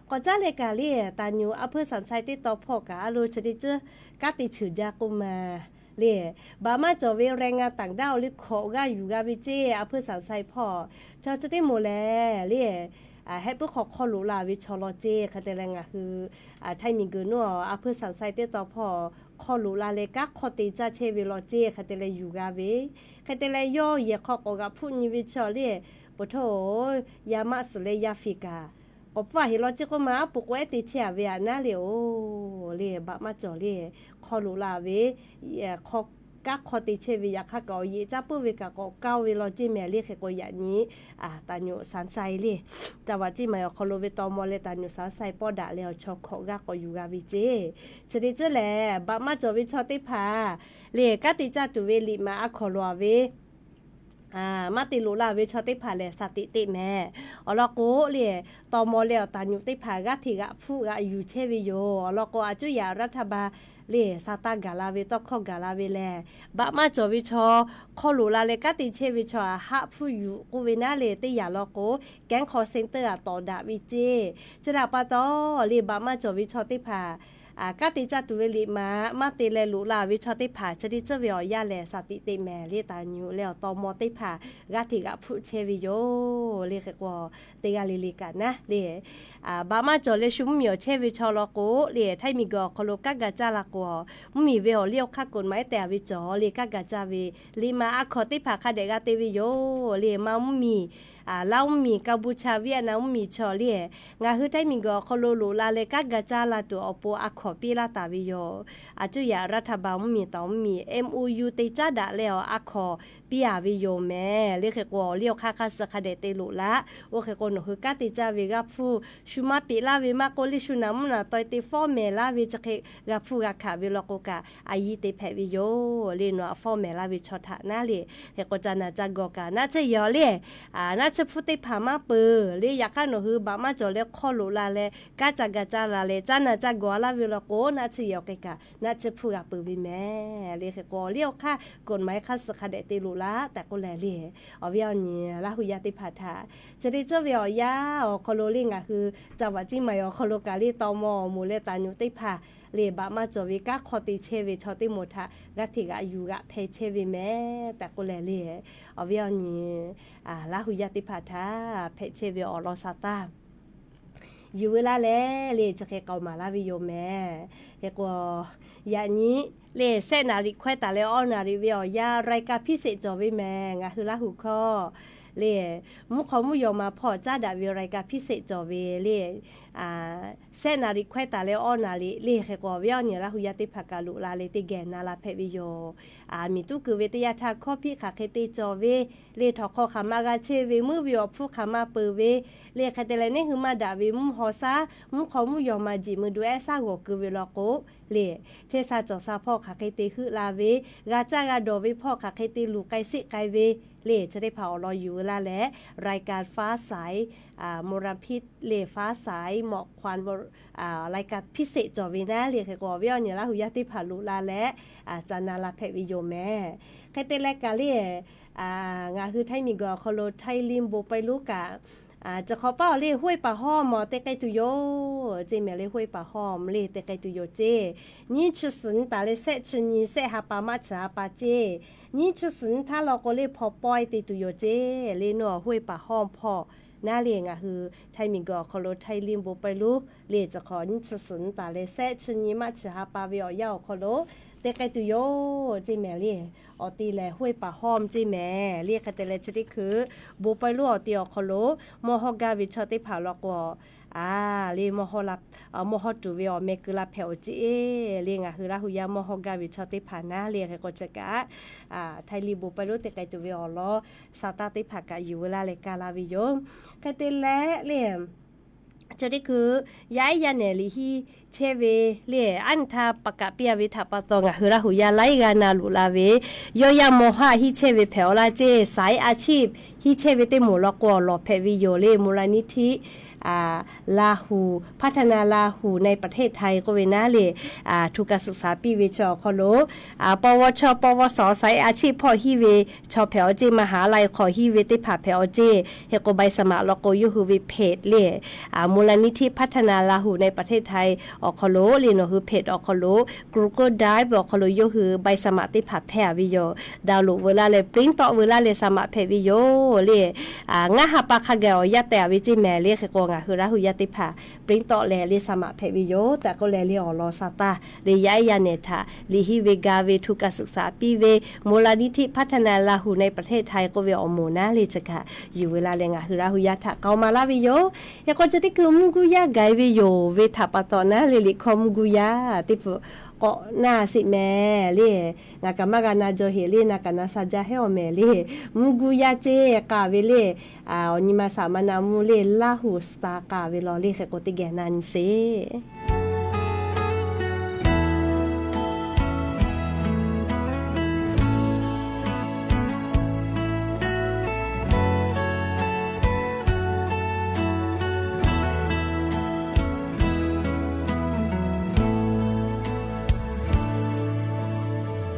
K'awꞈ caˉ leh kaꞈ le, taˍ nyuꞈ a hpeuˇ สัญชัย teˇ taw hpawˇ kaꞈ a lo chi teˇ ceuˬ kanˉ te cheuˬ jaˇ k'oˆ ma le, baꞈ maˇ cawˬ ve แรงงานต่างด้าว le hkawꞈ g'aˇ yuˬ g'a ve ceˇ. A hpeuˇ สัญชัย hpawˇ chaw chi teˇ moˍ lehˬ le, heh puiˉ hk'aw hk'aw loꞈ la ve chaw law ceˇ. Hk'e te leh ngaˬ hui ไทย miˬguiˬ naˉ a hpeuˇ สัญชัย teˇ taw hpawˇ hk'aw loꞈ la leh kanˉ hk'aw te caˇ chehˇ ve law ceˇ. Hk'e te leh yuˬ g'a ve, hk'e te leh yawˇ yehˬ hk'aw k'awꞈ g'aꞈ hpfuhˆ nyi ve chaw le, poˬ htoˇ, yaˇ maˆ suhˍ leh yaˇ fiˍ kaꞈ k'awꞈ pfuhˆ a heˍ law ceˇ k'oˆ ma, a poˬ k'o ehˉ te chehˇ a ve aꞈ naˉ le oˬ le, baꞈ maˇ cawˬ le, hk'aw loꞈ la ve, kanˉ hk'aw te chehˇ ve yaꞈ hk'aˇ kaꞈ awˬ yeꞈ caˇ puiˉ ve kaꞈ k'awꞈ kaˇ ve law ceˇ mehˍ le. Hk'e k'o yaꞈ nyi taˍ nyuꞈ สัญชัย le, จังหวัดเชียงใหม่ awˬ hk'aw lo ve taw maw leh taˍ nyuꞈ สัญชัย pawˇ daꞈ leh awˬ chaw hkawꞈ g'aˇ k'awꞈ yuˬ g'a ve ceˇ. Chi teˇ ceuˬ lehˬ, baꞈ maˇ cawˬ ve chaw teˇ hpaˍ le, kanˉ te caˇ tuˬ ve liꞈ maꞈ a hkawnˍ loꞈ a ve maˇ te loꞈ la ve chaw teˇ hpaˍ lehˬ, shaˍ tiꞈ teꞈ mehˍ. Awˬ lawn k'o le, taw maw leh awˬ taˍ nyuꞈ teˇ hpaˍ g'aˇ hteꞈ g'aꞈ hpfuhˆ g'aꞈ yuˬ chehˇ ve yoˬ. Awˬ lawn k'o, a cuˇ yaꞈ รัฐบาล le, sa taˇ gaˬ la ve, tawˇ hkawˇ gaˬ la ve lehˬ, baꞈ maˇ cawˬ ve chaw hk'aw loꞈ la leh kanˉ te chehˇ ve chaw aꞈ haˆ hpfuhˆ yuˬ k'oˆ ve naˉ le, teˇ yanˇ law k'o, แก๊ง call center aꞈ tawˍ daꞈ ve ceˇ. Chi htaꞈ pa taw le, baꞈ maˇ cawˬ ve chaw teˇ hpaˍ kanˉ te caˇ tuˬ ve liꞈ maꞈ maˇ te leh loꞈ la ve chaw teˇ hpaˍ chi teˇ ceuˬ ve awˬ yanˇ lehˬ, shaˍ tiꞈ teꞈ mehˍ le, taˍ nyuꞈ leh awˬ taw maw teˇ hpaˍ g'aˇ hteꞈ g'aꞈ hpfuhˆ chehˇ ve yoˬ le. Hk'e k'o, teˇ g'aˇ le le kaꞈ naˉ le, baꞈ maˇ cawˬ leh shu mvuhˇmiˬ awˬ chehˇ ve chaw law k'o le, ไทย miˬguiˬ awˬ hk'aw lo kanˉ ga caˇ la k'o, mvuhˇmiˬ ve awˬ liˇ awˬ hk'aˇ กฎหมาย tehꞈ a ve cawˬ le, kanˉ ga caˇ ve liꞈ maꞈ a hkawnˍ teˇ hpaˍ hk'a dehꞈ g'a te ve yoˬ le. Maˇ mvuhˇmiˬ, Laˇ mvuhˇmiˬ, กัมพูชา, Vietnam mvuhˇmiˬ chaw le, ngaˬ hui ไทย miˬguiˬ awˬ hk'aw lo loꞈ la leh kanˉ ga caˇ la tuˬ awˬ pon a hkawnˍ piˇ laˇ taˍ ve yoˬ. A cuˇ yaꞈ รัฐบาล mvuhˇmiˬ tawˍ mvuhˇmiˬ MOU te caˉ daꞈ leh awˬ a hkawnˍ piˇ a ve yoˬ mehˍ le. Hk'e k'o, awˬ liˇ awˬ hk'aˇ hk'a suh hk'a dehꞈ te loꞈ laˇ. Oˇ hk'e k'o, nawˬ hui kanˉ te caˇ ve g'aˇ hpfuhˇ shu maˇ peꞈ laˇ ve maˇ k'oˆ le, shu naˍ mvuhˇ naˍ tawˇ te fawˉ mehˍ laˇ ve chi hk'e g'aˇ hpfuhˇ g'a hkaꞈ ve law k'o kaꞈ, a yiˇ te hpehꞈ ve yoˬ le. Nawˬ aꞈ fawˉ mehˍ laˇ ve chaw htaꞈ naˉ le. Hk'e k'o, ca naˬ ca gawˬ kaꞈ naˆ tsuhˇ yehˬ le, naˆ tsuhˇ hpfuhˇ teˇ hpaˍ maˇ peuˬ le. Yaꞈ hk'aˇ nawˬ hui baꞈ maˇ cawˬ leh hk'aw loꞈ la leh kanˉ ca ga caˇ la leh ca naˬ ca gawˬ a laˇ ve law k'o, naˆ tsuhˇ yehˬ awˬ hk'e kaꞈ naˆ tsuhˇ hpfuhˇ g'a peuˬ ve mehˍ le. Hk'e k'o, awˬ liˇ awˬ hk'aˇ กฎหมาย hk'a suh hk'a dehꞈ te loꞈ laˇ tehꞈ k'oˆ leh le, awˬ viˉ awˬ nyi Laˇ hu yaˇ teˇ hpaˍ htaꞈ chi teˇ ceuˬ ve awˬ yanˇ awˬ hk'aw lo le ngaˬ hui จังหวัดเชียงใหม่ awˬ hk'aw lo kaꞈ le taw maw awˬ moˍ leh taˍ nyuꞈ teˇ hpaˍ le, baꞈ maˇ cawˬ ve kanˉ hk'aw te chehˇ ve chaw teˇ moˍ htaꞈ g'aˇ hteꞈ g'aꞈ yuˬ g'aꞈ hpehˇ chehˇ ve mehˍ tehꞈ k'oˆ leh le, awˬ viˉ awˬ nyi Laˇ hu yaˇ teˇ hpaˍ htaꞈ hpehꞈ chehˇ ve awˬ lawn sa taˇ yuˬ ve laˇ leh le, chi hk'e k'aoˍ maˍ laˇ ve yoˬ mehˍ. Hk'e k'o, yaꞈ nyi le, shehˆ naˍ riˍ hkawehˇ taˍ leh awˇ naˍ riˍ ve awˬ yanˇ รายการพิเศษ cawˬ ve mehˍ. Ngaˬ hui Laˇ hu hkawˇ le, mvuhˇ hk'aw mvuhˇ yaw ma hpawˇ caˉ daꞈ ve รายการพิเศษ cawˬ ve le, shehˆ naˍriˍ hkawehˇ taˍ leh awˇ naˍriˍ le hk'e k'o, awˬ viˉ awˬ nyi Laˇ hu yaˇ teˇ hpaˍ kaꞈ loꞈ la leh teˇ geh na la hpehꞈ ve yoˬ. Miˬ tuˉ kuiˬ ve teˇ yanˇ htaˇ hkawˇ hpiˆ hk'aˬ hk'e te cawˬ ve le, htawnˍ hk'aw hk'aˬ ma g'a chehˇ ve, mvuiˉ ve awˬ hpfuhˇ hk'aˬ ma peuˬ ve le, hk'e te leh neˇ hui maˇ daꞈ ve mvuhˇ haw shaˉ mvuhˇ hk'aw mvuhˇ yaw ma jeˬ mui du ehˉ shaˉ g'awˬ keu ve law k'o le, chehˇ sha cawˬ sha hpawˇ hk'aˬ hk'e te heuˆ la ve, g'a caˇ g'a dawˬ ve hpawˇ hk'aˬ hk'e te luˬ k'ai sheˆ k'ai ve le, chi teˇ hpaˍ awˬ lawn yuˬ veu laˇ leh, รายการฟ้าใส มลพิษ le ฟ้าใส เหมาะควร รายการพิเศษ cawˬ ve naˉ le hk'e k'o, awˬ viˉ awˬ nyi Laˇ hu yaˇ teˇ hpaˍ loꞈ la leh ca na la hpehꞈ ve yoˬ mehˍ. Hk'e te leh kaꞈ le, ngaˬ hui Htaiˇ miˬguiˬ awˬ hk'aw lo Htaiˇ liˇ bon pawehˇ lonˉ kaꞈ, chi hk'awꞈ paˉ awˬ le ห้วยป่าห้อม mawˬ te k'ai tuˬ yoˬ ceˇ mehˍ le, ห้วยป่าห้อม le te k'ai tuˬ yoˬ ceˇ. Nyiˇ chi suhˍ nyi taˍ leh shehˆ chi nyi, shehˆ ha pa maˇ chi ha pa ceˇ. Nyiˇ chi suhˍ nyi htaˇ law k'o le hpaw pawehˇ te tuˬ yoˬ ceˇ le, nawˬ ห้วยป่าห้อม hpawˇ naˉ le ngaˬ hui Htaiˇ miˬguiˬ awˬ hk'aw lo Htaiˇ liˇ bon pawehˇ lonˉ le chi hk'awꞈ nyiˇ chi suhˍ nyi taˍ leh shehˆ chi nyi maˇ chi ha pa ve awˬ yanˇ awˬ hk'aw lo te k'ai tuˬ yoˬ ceˇ mehˍ le. Awˬ te lehˬ ห้วยป่าห้อม ceˇ mehˍ le. Hk'e te leh chi teˇ hkui bon pawehˇ lonˉ awˬ te awˬ hk'aw lo mawˇ hawˇ gaˇ ve chaw teˇ hpaˍ law k'o, a le, mawˇ hawˇ tuˬ ve awˬ meh keu la hpehꞈ awˬ ceˇ le. Ngaˬ hui Laˇ hu yaˇ mawˇ hawˇ gaˇ ve chaw teˇ hpaˍ naˉ le hk'e k'o, chi kaꞈ Htaiˇ liˇ bon pawehˇ lonˉ te k'ai tuˬ ve awˬ lawn sa taˇ teˇ hpaˍ kaꞈ yuˬ veu laˇ leh ka la ve yoˬ. Hk'e te leh le, chi teˇ hkui yaˇ ehˉ yaˇ nehˬ liꞈ hiˆ chehˇ ve le, aˉ nyi htaˇ pa kaꞈ piˇ a ve htaꞈ pa taw ngaˬ hui Laˇ hu yaˇ laiˉ g'aˇ na loꞈ la ve, yawˇ yaˇ mawˇ haˆ hiˆ chehˇ ve hpehꞈ awˬ laˇ ceˇ. สายอาชีพ hiˆ chehˇ ve teˇ moˍ law k'o awˬ lawˬ hpehꞈ ve yoˬ le, มูลนิธิ Lahu, พัฒนาลาหูในประเทศไทย k'oˆ ve naˉ le, ทุนการศึกษา piˇ ve chi awˬ hk'aw lo ปวช ปวส สายอาชีพ hpawˇ hiˆ ve chaw hpehꞈ awˬ ceˇ, มหาลัย hk'aw hiˆ ve teˇ hpaˍ hpehꞈ awˬ ceˇ. Hk'e k'o ใบสมัคร law k'o yawˇ hui ve เพจ le, มูลนิธิ พัฒนาลาหูในประเทศไทย awˬ hk'aw lo le, nawˬ hui เพจ awˬ hk'aw lo, Google Drive awˬ hk'aw lo yawˇ hui ใบสมัคร teˇ hpaˍ hpehˇ a ve yoˬ. Download veu laˇ leh print tawˆ veu laˇ leh สมัคร hpehꞈ ve yoˬ le. Ngaˇ ha pa hk'a gaˬ awˬ yaˇ teh a ve ceˇ mehˍ le hk'e k'o, ngaˬ hui Laˇ hu yaˇ teˇ hpaˍ print tawˆ leh le สมัคร hpehꞈ ve yoˬ tehꞈ k'oˆ leh le awˬ lawn sa taˇ le, yaˇ ehˉ yaˇ nehˬ htaꞈ liꞈ hiˆ ve ga ve ทุนการศึกษา piˇ ve มูลนิธิ พัฒนาลาหูในประเทศไทย k'oˆ ve awˬ moˍ naˉ le chi kaꞈ yuˬ veu laˇ leh ngaˬ hui Laˇ hu yaˇ htaꞈ k'aoˍ maˍ laˇ ve yoˬ. Hk'e k'o chi teˇ hkui mvuhˇ guˇ yaˇ gaˬ e ve yoˬ ve htaꞈ pa taw naˉ le, liꞈ hkawˇ mvuhˇ guˇ yaˇ teˇ hpu k'awꞈ naˇ sheˍ mehˍ le. Ngaˬ kaꞈ maˇ g'a na jaw heˍ le, na kaꞈ na sha jaˇ hehˉ awˬ mehˍ le. Mvuhˇ guˇ yaˇ ceˇ k'a ve le, awˬ nyi ma saˍ ma na mvuhˇ le, Laˇ hu Star k'a ve law le hk'e k'o teˇ geh na nyi sheˍ.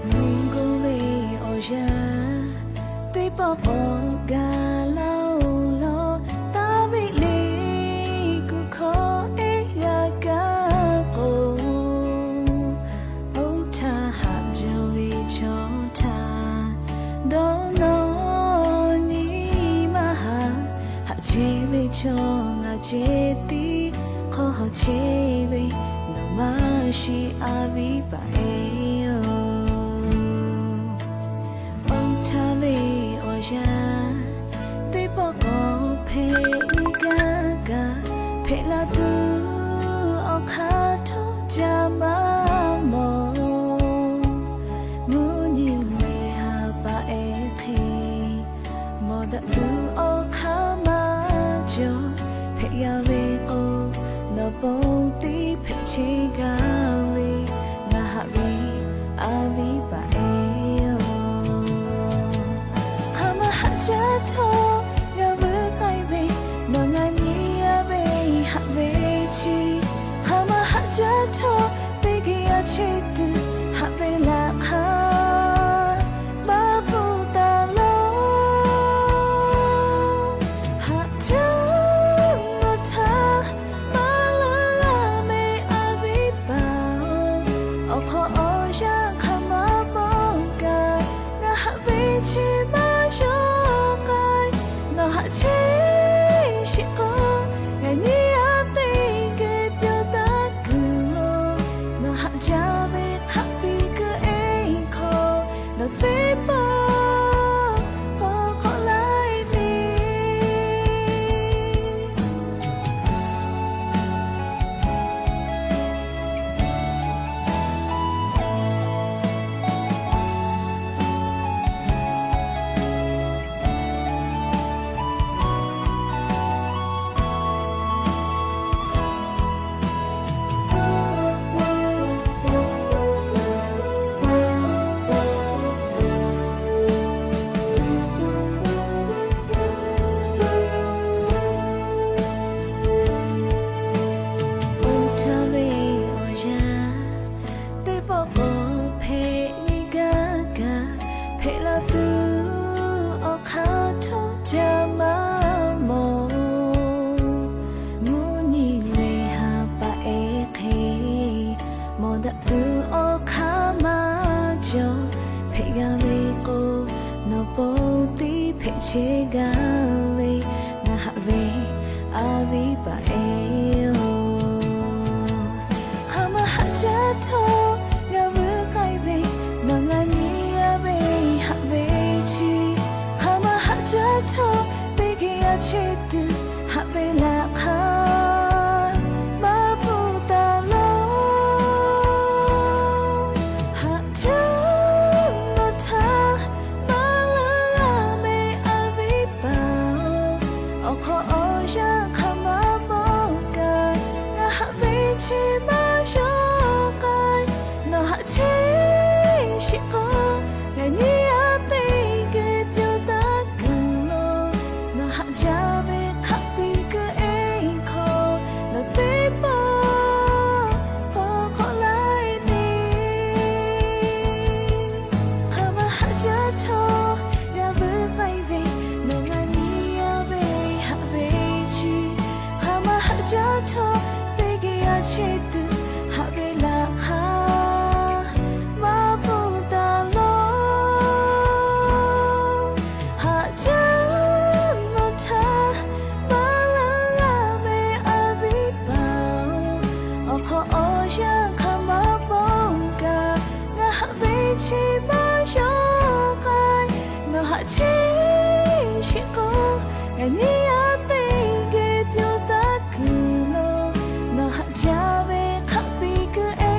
Mvuhˇ guˇ ve awˬ yanˇ teˇ pawˆ k'awꞈ gaˬ laˇ-oˬ law, taˇ viˆ le kuˬ hkawˇ ehˉ g'a kaˇ k'o, oˇ htaˇ haꞈ jaw ve chaw htaꞈ dawˇ nawˇ nyi maˇ haꞈ. Haꞈ chehˇ ve chaw ngaˬ ceh tiˉ hk'aw haꞈ chehˇ ve, nawˬ maˇ shiˍ a viˉ paˍ ehˉ-oˬ. Oˇ htaˇ ve awˬ yanˇ teˇ pawˆ k'awꞈ hpehꞈ gaˇ kaꞈ, hpehꞈ la tuˬ awˬ hk'aˇ htawˇ ca maˇ mawˬ. Mvuhˇ nyi lehˬ ha pa ehˉ hk'e, mawˬ daꞈ tuˬ awˬ hk'aˇ maˇ cawˬ. Hpehꞈ g'a ve k'o, nawˬ pon tiˉ hpehꞈ chehˇ gaˇ ve, ngaˬ haꞈ ve a viˉ paˍ ehˉ-oˬ. Hk'aˬ ma haꞈ jaˇ htawˇ g'a vuiˬ k'ai ve, nawˬ ngaˬ nyi a ve haꞈ ve chi. Hk'aˬ ma haꞈ jaˇ htawˇ teˇ geh a chehˇ tuˬ haꞈ ve laꞈ hk'aˇ maˇ hpfuhˇ taˍ laˇ-oˬ. Haꞈ jaˇ nawˬ htaꞈ maˇ laˇ laˇ meh a viˉ paˍ. Ve laꞈ hk'aˇ maˇ bvuhꞈ taˍ laˇ. Haꞈ jaˇ nawˬ htaꞈ maˇ leuˉ laˇ meh a viˉ paˍ-oˬ. Awˬ hk'aw awˬ yanˇ hk'aˬ ma mawˬ kaꞈ, ngaˬ haꞈ ve chi maˇ yawˇ k'ai. Nawˬ haꞈ cheˇ shiˍ k'o, ngaˬ nyi a teˇ geh pyawˇ taˇ kuiˬ lo. Nawˬ haꞈ jaˇ ve hk'aˆ piˇ kuiˬ e hk'aw, nawˬ teˇ pawˆ k'awꞈ k'awꞈ laiˉ ne. Hk'aˬ ma haꞈ jaˇ htawˇ g'a vuiˬ k'ai ve, nawˬ ngaˬ nyi a ve haꞈ ve chi. Hk'aˬ ma haꞈ jaˇ htawˇ teˇ geh a cheˇ tuˬ, haꞈ ve laꞈ hk'aˇ maˇ bvuhꞈ taˍ laˇ. Haꞈ jaˇ nawˬ htaꞈ maˇ leuˉ laˇ meh a viˉ paˍ-oˬ. Awˬ hk'aw awˬ yanˇ hk'aˬ ma mawˬ kaꞈ, ngaˬ haꞈ ve chi maˇ yawˇ k'ai. Nawˬ haꞈ cheˇ shiˍ k'o, ngaˬ nyi a teˇ geh pyawˇ taˇ kuiˬ lo. Nawˬ haꞈ jaˇ ve hk'aˆ piˇ kuiˬ e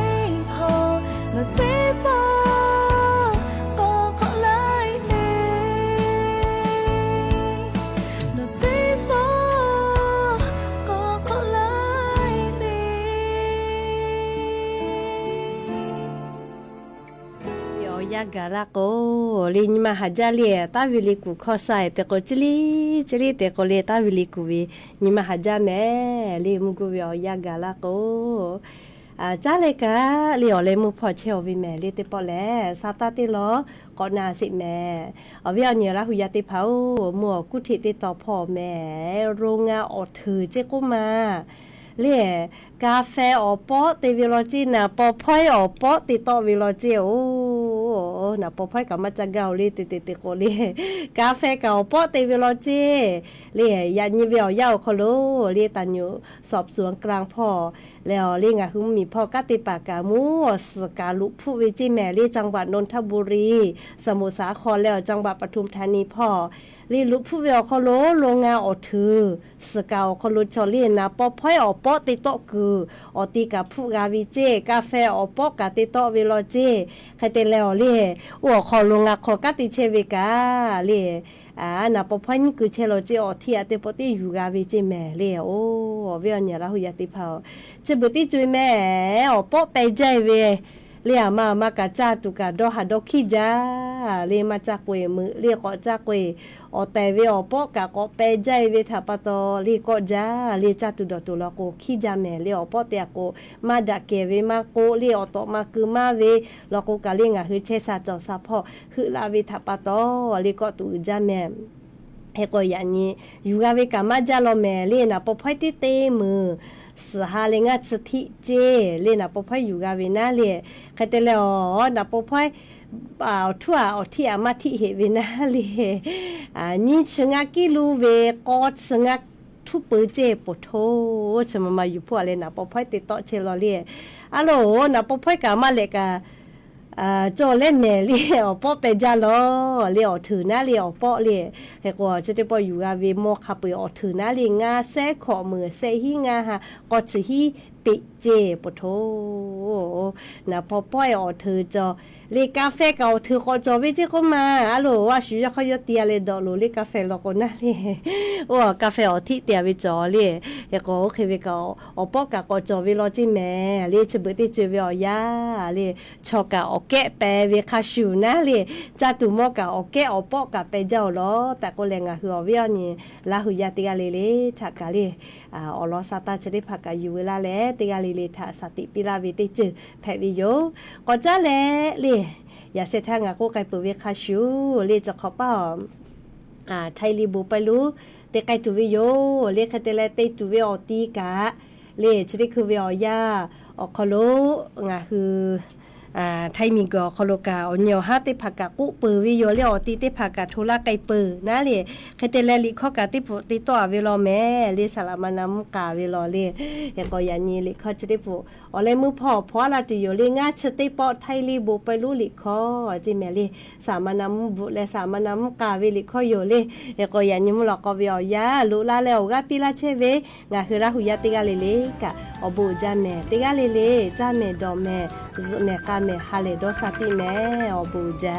hk'aw, nawˬ teˇ pawˆ k'awꞈ k'awꞈ laiˉ ne. Nawˬ teˇ pawˆ k'awꞈ k'awꞈ laiˉ ne. Awˬ yanˇ gaˬ laˇ k'o, le nyi ma haꞈ jaˇ le, taˇ ve le kuˬ hkawˇ sha-e te k'o, ciˉ liˇ ciˉ liˇ te k'o le, taˇ ve le kuˬ ve nyi ma haꞈ jaˇ mehˍ le. Mvuhˇ guˇ ve awˬ yanˇ gaˬ laˇ k'o, caˉ leh kaꞈ le awˬ leh meuˇ hpawˇ chehˇ-aw ve mehˍ le. Teˇ pawˆ lehˬ, sa taˇ teˇ lawˬ k'awꞈ na sheˍ mehˍ. Awˬ viˉ awˬ nyi Laˇ hu yaˇ teˇ hpaˍ-oˬ, mvuhˇ awˬ kuˉ hteꞈ teˇ taw hpawˇ mehˍ, ro nga awˬ hteuˍ ceˇ k'oˆ ma le. Kaˇ fehˇ awˬ pawˆ te ve law ceˇ, naˍ paw hpawehˇ awˬ pawˆ te tawˆ ve law ceˇ-oˬ. Naˍ paw hpawehˇ kaꞈ maˇ caˇ gaˇ-oˬ le, te te te k'o le. Kaˇ fehˇ kaꞈ awˬ pawˆ te ve law ceˇ le. Yaꞈ nyi ve awˬ yanˇ awˬ hk'aw lo le, ตำรวจสอบสวนกลาง hpawˇ leh awˬ le ngaˬ hui mvuhˇ miˬ hpawˇ kanˉ te paˍ kaꞈ mvuhˇ awˬ suhˍ kaꞈ luꞈ hpfuhˆ ve ceˇ mehˍ le. จังหวัดนนทบุรี สมุทรสาคร leh awˬ จังหวัดปทุมธานี hpawˇ le luꞈ hpfuhˆ ve awˬ hk'aw lo, lo nga awˬ hteuˍ suhˍ kaꞈ awˬ hk'aw lo chaw le naˍ paw hpawehˇ awˬ pawˆ te tawˆ kuiˬ awˬ ti kaꞈ hpfuhˆ g'a ve ceˇ. Kaˇ fehˇ awˬ pawˆ kaꞈ te tawˆ ve law ceˇ. Hk'e te leh awˬ le, oˇ awˬ hk'aw lo nga hk'aw kanˉ te chehˇ ve kaꞈ le, naˍ paw hpawehˇ nyiˇ kuiˬ chehˇ law ceˇ, awˬ htiˇ aꞈ teˇ pawˆ teˇ yuˬ g'a ve ceˇ mehˍ le. Oˬ, awˬ viˉ awˬ nyi Laˇ hu yaˇ teˇ hpaˍ-oˬ, chi beuꞈ teˇ co-e mehˍ, awˬ pawˆ peh jaˇ-e ve le. Aˬ ma aˬ ma kaꞈ caˇ tuˬ kaꞈ dawˇ haˍ dawˇ hkiˉ jaˇ le. Maˇ caˇ k'o-e meuꞈ le, k'awꞈ caˇ k'o-e awˬ tehˬ ve awˬ pawˆ kaꞈ k'awꞈ peh jaˇ-e ve htaꞈ pa taw le, kawˆ jaˇ le. Caˇ tuˬ dawˬ tuˬ law k'o hkiˉ jaˇ mehˍ le. Awˬ pawˆ te-a k'o, maˇ daꞈ kehˬ ve maˇ k'oˆ le, awˬ tawꞈ ma keu maˇ ve law k'o kaꞈ le, ngaˬ hui chehˇ sha cawˬ sha hpawˇ heuˆ la ve htaꞈ pa taw le, kawˆ tuˬ uiˍ jaˇ mehˍ. Hk'e k'o yaꞈ nyi yuˬ g'a ve kaꞈ maˇ jaˇ law mehˍ le. Naˍ paw hpawehˇ tiˉ te meuˬ suhˍ ha leh ngaˇ chi htiˆ ceˇ le, naˍ paw hpawehˇ yuˬ g'a ve naˉ le. Hk'e te leh awˬ, naˍ paw hpawehˇ awˬ htuˉ aꞈ awˬ htiˇ aꞈ maˇ htiˆ heꞈ ve naˉ le. Nyiˇ chi ngaˇ kiˉ luˇ ve k'awˇ chi ngaˇ htuˉ peuˬ ceˇ, poˬ htoˇ, chi ma ma yuˬ hpawˇ-a leh naˍ paw hpawehˇ te tawˆ chehˇ law le. A loˬ, naˍ paw hpawehˇ kaꞈ maˇ lehꞈ kaꞈ cawˬ leh mehˍ le, awˬ pawˆ peh jaˇ law le. Awˬ hteuˍ naˉ le, awˬ pawˆ le. Hk'e k'o chi teˇ pawˆ yuˬ g'a ve mawˇ hk'a peu-eˬ awˬ hteuˍ naˉ le, ngaˇ sehˉ hkawꞈ meuˍ sehˉ hiˉ ngaˇ ha k'awˇ chi hiˉ peꞈ ceˇ, poˬ htoˇ. Naˍ paw hpawehˇ awˬ hteuˍ cawˬ le. Kaˇ fehˇ kaꞈ awˬ hteuˍ k'awꞈ cawˬ ve ceˇ k'oˆ ma. A loˬ, a shu yawˇ hk'aˇ yawˇ te-a leh dawꞈ loˍ le, kaˇ fehˇ law k'o naˉ le. Oˇ, kaˇ fehˇ awˬ htiˆ te-a ve cawˬ le. Hk'e k'o oˇ hk'e ve kaꞈ awˬ pawˆ kaꞈ k'awꞈ cawˬ ve law ceˇ mehˍ le. Chi beuꞈ teˇ co-e ve awˬ yanˇ le, chaw kaꞈ awˬ kehˉ peh ve hk'a shuˍ naˉ le, caˇ tuˬ mawˇ kaꞈ awˬ kehˉ awˬ pawˆ kaꞈ peh jaˇ-oˬ law tehꞈ k'oˆ leh, ngaˬ hui awˬ viˉ awˬ nyi Laˇ hu yaˇ teˇ g'aˇ le le htaꞈ kaꞈ le awˬ lawn sa taˇ chi teˇ hpaˍ kaꞈ yuˬ ve laˇ leh, teˇ g'aˇ le le htaꞈ shaˍ tiꞈ piˇ laˇ ve teˇ ceuˬ hpehꞈ ve yoˬ. K'awꞈ caˉ leh le, yaꞈ sheh htaˇ ngaˬ k'oˆ k'ai peuˬ ve hk'a shuˍ le, cawˬ hk'awꞈ paˇ-oˬ, Htaiˇ liˇ bon pawehˇ lo te k'ai tuˬ ve yoˬ le. Hk'e te leh te tuˬ ve awˬ ti kaꞈ le, chi teˇ hkui ve awˬ yanˇ awˬ hk'aw lo ngaˬ hui Htaiˇ miˬguiˬ awˬ hk'aw lo kaꞈ awˬ nyi awˬ haˉ teˇ hpaˍ kaꞈ k'oˆ peuˬ ve yoˬ le, awˬ ti teˇ hpaˍ kaꞈ hto laˇ k'ai peuˬ naˉ le. Hk'e te leh liꞈ hkawˇ kaꞈ teˇ pfuhˍ te tawˆ a ve law mehˍ le, saˍ laꞈ ma na mvuhˇ k'a ve law le. Hk'e k'o yaꞈ nyi liꞈ hkawˇ chi teˇ pfuhˍ awˬ leh meuˇ hpawˇ hpawˇ a laˇ tuˬ yoˬ le. Ngaˇ chi teˇ pawˆ Htaiˇ liˇ bon pawehˇ lonˉ liꞈ hkawˇ ceˇ mehˍ le. Saˍ laꞈ ma na mvuhˇ bvuhꞈ leh saˍ laꞈ ma na mvuhˇ k'a ve liꞈ hkawˇ yoˬ le. Hk'e k'o yaꞈ nyi mvuhˇ lawꞈ k'aw ve awˬ yanˇ loꞈ la leh awˬ g'aˇ piˇ laˇ chehˇ ve ngaˬ hui Laˇ hu yaˇ teˇ g'aˇ le le kaꞈ awˬ bon uiˍ jaˇ mehˍ. Teˇ g'aˇ le le caˇ mehˍ dawˬ mehˍ, zuhꞈ mehˍ k'a mehˍ, ha lehˬ dawˇ sha piˇ mehˍ. Awˬ bon uiˍ jaˇ.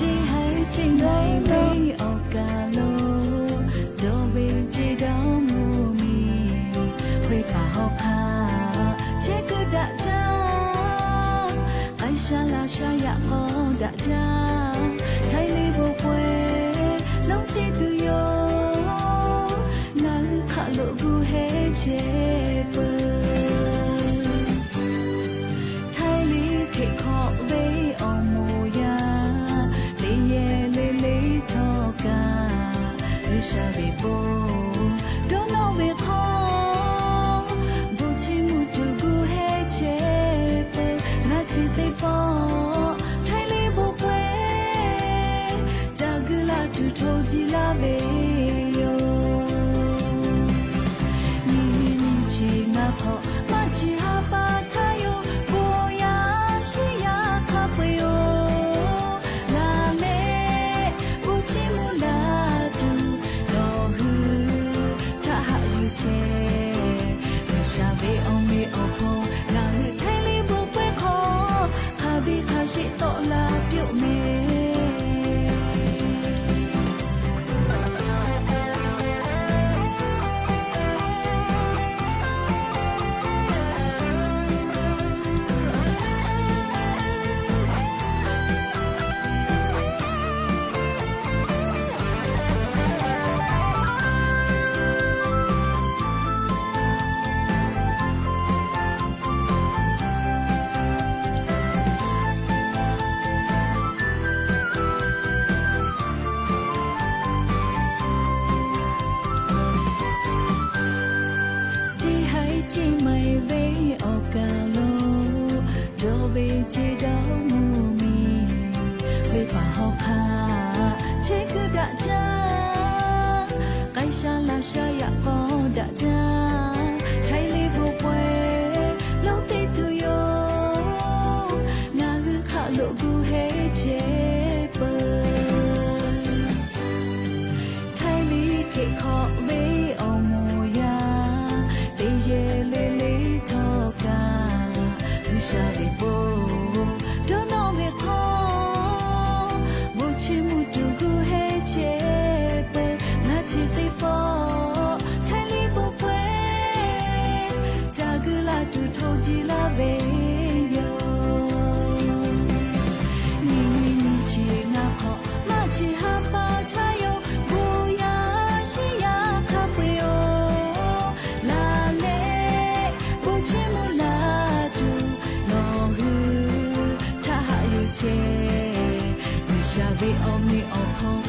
Chi haiˉ ceˇ maiˍ ve awˬ kaˬ lo, cawˬ ve ceˇ dawˇ mvuh miˬ, hk'e paˍ hawˉ hk'aˇ chehˇ kuiˬ daꞈ jaˇ. K'ai sha la sha yaꞈ k'aw daꞈ jaˇ. Htaiˇ liˇ bon pawehˇ lonˉ teˇ tuˬ yoˬ, ngaˬ hui hk'aˬ lo gu heh chehˇ peuˬ. Htaiˇ liˇ hk'e hk'awꞈ ve awˬ moˍ yaˇ, teˇ yehˬ le le htawˇ kaꞈ G'uiˬsha ve bon dawˇ nawˇ ve hk'aw, bon chiˇ mvuh tuˬ gu heh chehˇ peuˬ. Ngaˬ chi teˇ pawˆ Htaiˇ liˇ bon pawehˇ ca guiˇ laˇ tuˬ hto jiˇ laˇ ve yoˬ. Nyi nyi nyi chi ngaˬ hk'awꞈ maˇ chi ha pa htaˇ yoˬ. Bon yaˇ shiˍ yaˇ hk'a peu-eˬ yoˬ. Laˬ leh bon chiˇ mvuh la tuˬ nawˬ hui htaꞈ haꞈ yuˬ chehˇ. G'uiˬsha ve awˬ meꞈ awˬ hponˇ ngaˬ hui Htaiˇ liˇ bon pawehˇ hk'aw hk'a biˇ hk'a sheˆ tawˆ la piˇ-oˆ mehˍ. Ceˇ haiˉ ceˇ maiˍ ve awˬ kaˬ lo, cawˬ ve ceˇ dawˇ mvuh miˬ, venˇbaˆ hawˉ hk'aˇ chehˇ kuiˬ daꞈ jaˇ. K'ai sha la sha yaꞈ k'aw daꞈ jaˇ. Htaiˇ liˇ bon pawehˇ lonˉ teˇ tuˬ yoˬ. Ngaˬ hui hk'aˬ lo gu heh chehˇ peuˬ. Htaiˇ liˇ hk'e hk'awꞈ ve awˬ moˍ yaˇ, teˇ yehˬ le le htawˇ kaꞈ G'uiˬsha ve bon dawˇ nawˇ ve hk'aw, bon chiˇ mvuh tuˬ gu heh chehˇ peuˬ. Ngaˬ chi teˇ pawˆ Htaiˇ liˇ bon pawehˇ ca guiˇ laˇ tuˬ hto jiˇ laˇ ve yoˬ. Nyi nyi nyi chi ngaˬ hk'awꞈ maˇ chi ha pa htaˇ yoˬ. Bon yaˇ shiˍ yaˇ hk'a peu-eˬ yoˬ. Laˬ leh bon chiˇ mvuh la tuˬ nawˬ hui htaꞈ haꞈ yuˬ chehˇ. G'uiˬsha ve awˬ meꞈ awˬ hponˇ